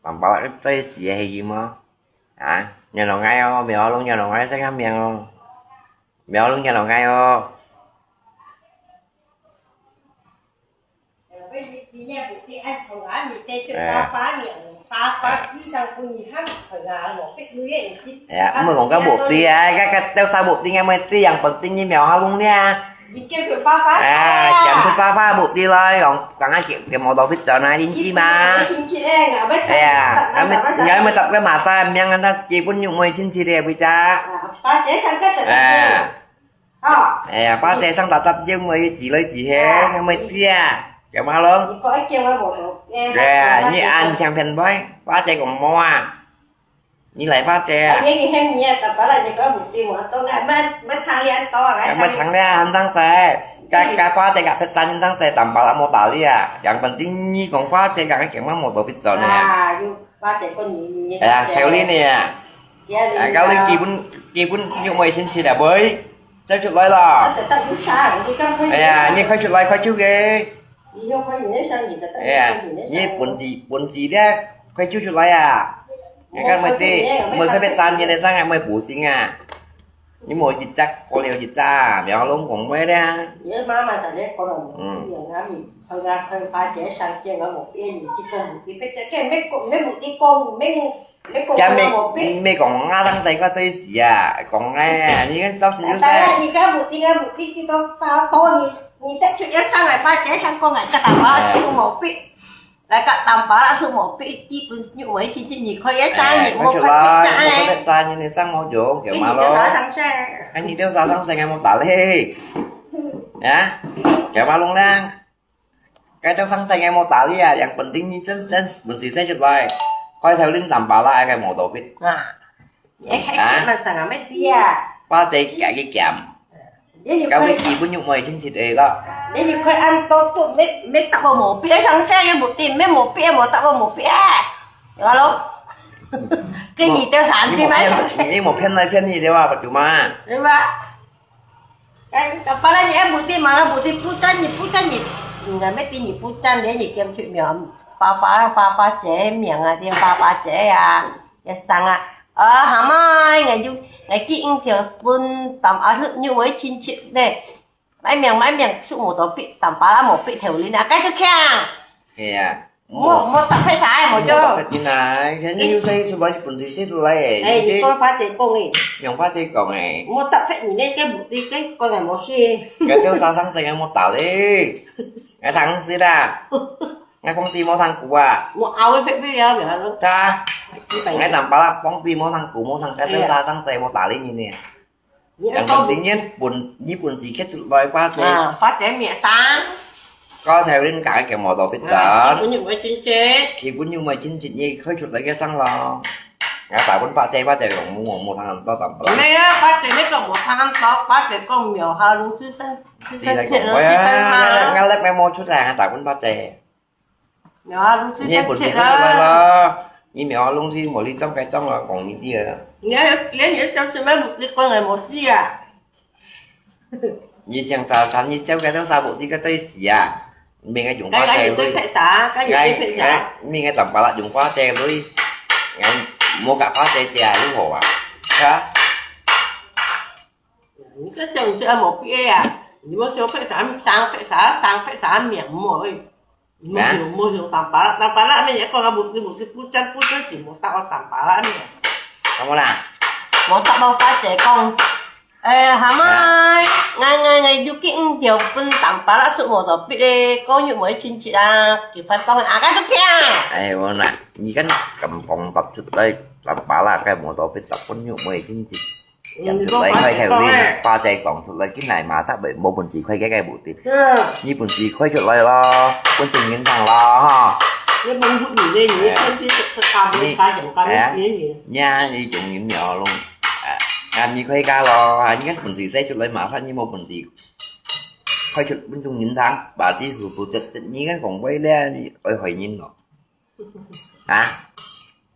Tăm pă lak ke tơi sie he yim o. Hả? Nhà nó ngay o, mèo lông nhà nó ngay sẽ ngắm miệng o. Mèo lông nhà nó ngay o. Ê. Ê, ưm, mơ kong ka bụp ti ai, ka, ka, têu sa bụp ti ngai mơ ti yang penting ni mèo ha lung nia. À, chấm phút pha pha bụp ti loi, kong, kong ai kiệt, kiệt mô tô phít cho nai, linh chi mà. Ê, ưm, nhớ mơ tập cái mà sa, miang ăn ta, chỉ bún nhung mơ linh chi đi, bây giờ. À. Ê, pha tê sang tap tap jeng mơ, chỉ loi chỉ he, ngai mơ ti à. Chấm ha lung. Ê, nyi ăn chang phen bói, pha tê kong mô à. Nyi lai pha che. Ai, nyi ngi hem nyi, ta pa la nyi ko bu ti mo, to ngai, ma, ma thang lian to, ngai. Ai, ma thang lian, han thang sai. Ka, ka pha che ka phet san thang sai, tam pa la mo ta li a. Yang penting nyi kong pha che ka, ka keng ma mo to pit to ne. À, yu pha che ko nyi, nyi. Ai, theo lý ne. Ai, ka li ki bun, ki bun nyu mo sin si da boi. Sao chut lai la. Ai, nyi khai chut lai, khai chut ke. Ê, nyi bún ti liá, khoai chiu chut lai à. Ngai kan mơi tê, mơi khoai pet san nyi lê sang ngai mơi bù sing à. Nyi mơi jit chak, kô liu jit chak, liao lông kong mơi liá. Ư. Chá mê, mê kong nga thang sai kua tơi si à, kong ngai à, nyi kan tau sin chiu sai. Lai, ka tam pa la su mo pi, ti bun nyu mo chi chi nyi koi ye sa nyi mo koi pet sa nyi ne sang mo jo, kieu ma lo. Ai nyi têu sa sang sai ngai mo ta lê. Ya, kieu ma lông nang. Cái têu sang sai ngai mo ta lê à, yang penting nyi chân sen, bun si sen chut lai. Koi thêu linh tam pa la ai ngai mo to pit. 哎，還啊？還蠻生啊，乜知啊。花姐加个減，你就可以，該位基本肉糜先切个咯。你就可以按多多，乜，乜搭我毛筆，上這个目的，乜毛筆，無搭我毛筆啊，對吧咯？跟你兜三弟妹。你無騙，你無騙來騙去對吧，不對嘛？對吧？哎，打把啦，你愛目的嘛，目的不讚你，不讚你，應該乜知你不讚，連你兼出名，花花，花花姐名啊，連花花姐啊。 一聲啊，啊，阿姆，𠊎就，𠊎寄五條分Tam Ahlot肉糜親戚咧。買命，買命，食無到必，Tampalak無必頭輪啊，該就強。係啊。莫，莫搭配啥，莫做。莫搭配人啊，你又生出來，本地生出來誒，哎，你講花姐講誒。用花姐講誒。莫搭配你那個目的，該講來無事。該就沙上生个莫打咧，該當時啦。 𠊎放屁無通痀啊。無拗个屁屁啊，然後，對啊。幾百年。𠊎Tampalak放屁無通痀，無通該兜沙當細，無打理你呢。你愛講，人本地人本，你本地刻出來花姐。啊，花姐名聲。高頭人家个無到必啊，等。本人有親戚。基本有無親戚，你開出來个聲咯。𠊎大部分花姐，花姐用無，無通到Tampalak。沒有，花姐那個無通到，花姐講廟下攏是生，是生鐵咯，是生嘛。𠊎，𠊎，𠊎，𠊎無出聲啊，大部分花姐。 廟下攏係你本事開出來咯，你廟下攏係無你裝該裝咯，講你知啊。你，你，你想做麼个目的講來無事啊？你想早餐，你想該兜沙布，你个對死啊？你應該用花姐去。該，該你對別啥？該你對別啥？該，該，你應該Tampalak用花姐去。哎，莫甲花姐姐如何啊？是啊？你个想做啊無必要啊！你莫想別啥，生別啥，生別啥名目誒。 無用，無用，Tampalak，Tampalak，恁樣講啊，無，無，不真，不真是無打我Tampalak呢。怎麼啦？無打我花姐講，誒，阿姆，啊？𠊎，𠊎，𠊎有寄五條分Tampalak食無到必咧，講有無親戚啊，佢發當啊，該都聽。哎，無啦，你看敢講答出來，Tampalak个無到必，答本有無親戚。 講出來，開頭你花姐講出來，緊來馬上會無本事開該个目的。嗯。你本事開出來咯，本事人聽咯，哈。你問問你咧，你哎。看這個，這個大門開，想幹麼事呢？哎呀，你種人了咯，啊，你開家咯，啊，你看本事生出來馬上，你無本事開出本種人聽，把這個不值得，你看講話咧，你愛害人咯。 啊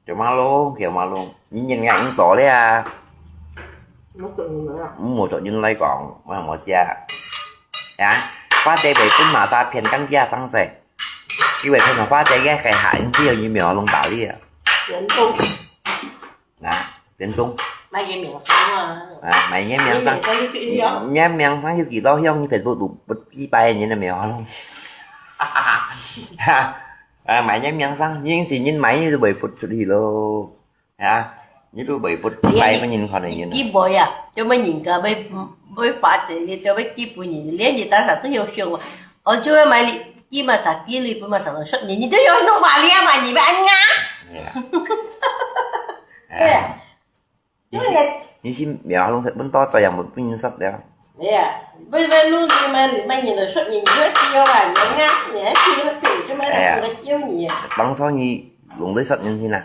？Kiau Malong，Kiau Malong，你人也應多了啊。無做人來啊。無做人來講，我無食。啊？花姐會分馬沙騙更加生勢。因為騙了花姐个，該下人知道你廟下攏打理啊。騙中。啊？騙中。買个名聲啊。啊，買个名聲。買个名聲就去了。你个名聲有幾多香，你Facebook都不幾百人的廟下攏。哈哈哈。哈。 啊，買个名聲，認識人買你都會發出去咯。啊，你都會發，哎呀，買分人看个人啊。你，你會啊，做麼人家會，會發財，你做麼基本人，連你打啥都要想啊。哦，就要買你，你嘛啥，你本嘛啥，說你，你都要弄把你啊嘛，你要按啊？哎呀。對啊。哎。 你去，你去廟下攏食飯多，再也無分人食了。哎呀，不，不，弄你嘛，你嘛，你都說你，你就不要啊，你啊，你還去那去，你就嘛，哎呀。那個笑你。當初你弄得食人先啊。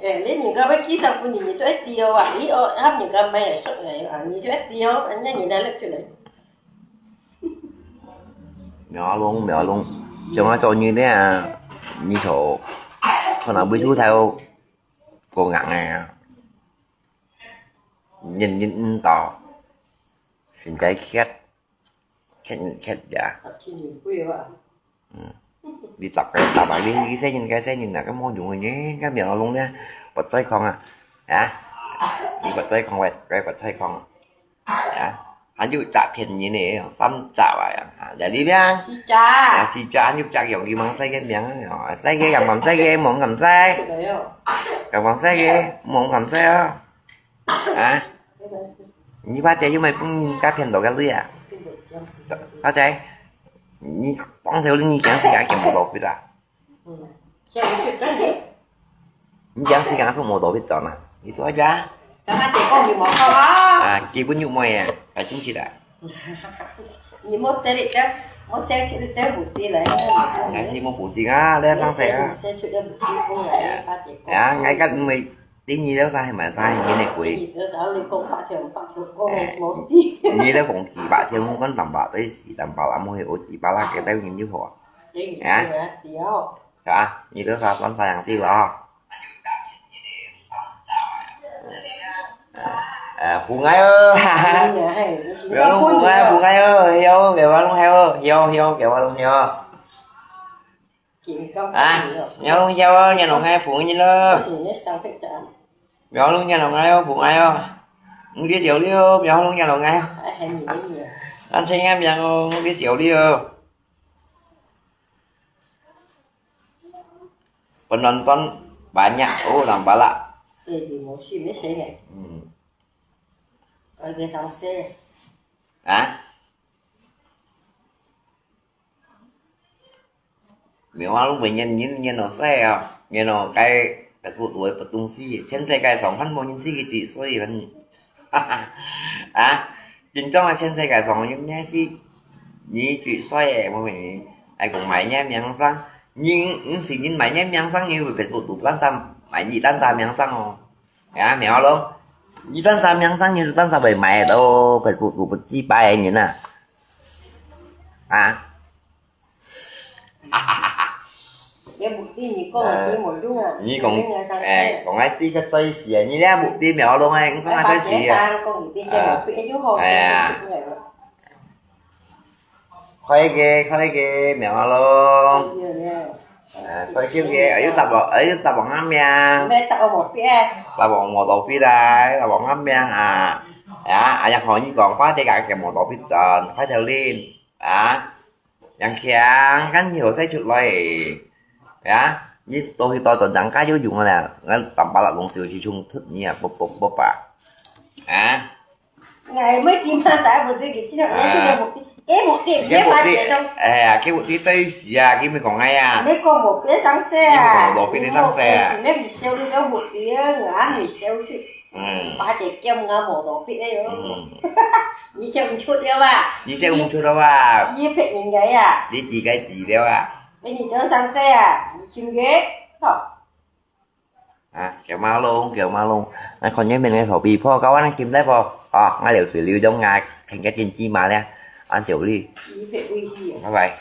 哎，你人家要介紹分你，你都一定要啊，你哦，他人家買來說來啊，你就一定要，那你拿了出來。廟下攏，廟下攏，像我做你這樣，你坐，坐那位出頭。 過硬个啊。人人毋到，身體缺，缺，缺呀。十七年過啊。嗯。你逐个，逐个，你，你細人，該細人啊，該無用个呢，該廟下攏呢，發財狂啊，啊？你發財狂，我，我發財狂啊。 啊，還有詐騙人呢，三隻啊，啊，在裡邊。四隻。啊，四隻，還有隻用佢吂使个名啊，使个也吂使个，吂敢使。係个喲。也吂使个，吂敢使啊。啊，係个。你花姐又毋係分人家騙到个鐳啊？係个。花姐，你當頭你驚死也見毋到佢啦。 嗯，這樣就可以。你這樣時間係無多必轉啊？你做一下。剛剛姐講你無空啊。啊，基本有妹啊，還進去啦。你莫寫你這，莫寫出你這目的來。還係無補習啊，你上學啊。莫寫出這目的過來，哎呀，大姐講。哎呀，𠊎个因為你二六三係買啥係面个鬼？二六三你講八條，八條講無知。二六講幾百條，我講三百對四，三百啦，莫去學幾百啦，佢兜人就好啊。啊？係啊，二六三算啥樣子啊？呃，紅愛哦，哈哈。不要弄紅愛，紅愛哦，係哦，給我弄係哦，係哦，係哦，給我弄係哦。 啊，你愛弄曉哦，你愛弄愛紅个咯。你愛弄你愛弄愛哦，紅愛哦。你个小六，你愛弄你愛弄愛哦。但係你名哦，你个小六。Penonton banyak, oh, nampak lah. Eh, di musim ni saya. Hmm. Kalau dia sama saya. Ha? 苗阿龍問人，人，人哦，細啊，人哦，該，該不，我不懂事，全世界上還無人識佢幾歲，反正，啊，真正啊，全世界上有人識，你幾歲誒，我問你，還講買人名聲，你，你是人買人名聲，你會Facebook都單單買你單單名聲哦。 啊，苗咯，你單單名聲，你單單會買到，Facebook都不知擺个人啊。啊？你目的你講个無用啊。你講，哎，講个係个最死啊，你這目的苗咯，哎，你講个最死啊。講你這無必要就好，哎呀。 開个，開个，苗阿龍。啊，開久个，哎喲，大王，哎喲，大王阿明。你大王無必。大王無道必來，大王阿明啊。啊，哎呀，好，你講，快點，該無道必轉，快點練啊。楊強，看你好勢出來。啊，你多去多轉，人家有用个啦，俺打巴拉龍就去冲突你啊，不不不吧。啊？ 𠊎毋會知嘛，啥目的，佢知道，佢就个目的，个目的，佢个目的，佢个目的，哎呀，佢目的對死啊，佢咪講哎呀。你講無必上勢啊，你無無必你上勢啊。你無必你个目的，𠊎還未笑出。嗯。把隻劍𠊎無無必个喲。嗯。你笑毋出了吧？你笑毋出了吧？你騙人个呀。你自己知了啊。哎，你都上勢啊，你信个？好。 啊，叫馬龍，叫馬龍，那看見面个手臂破，搞完金來破，啊，那流水流中啊，看个天气嘛了，按手里，拜拜。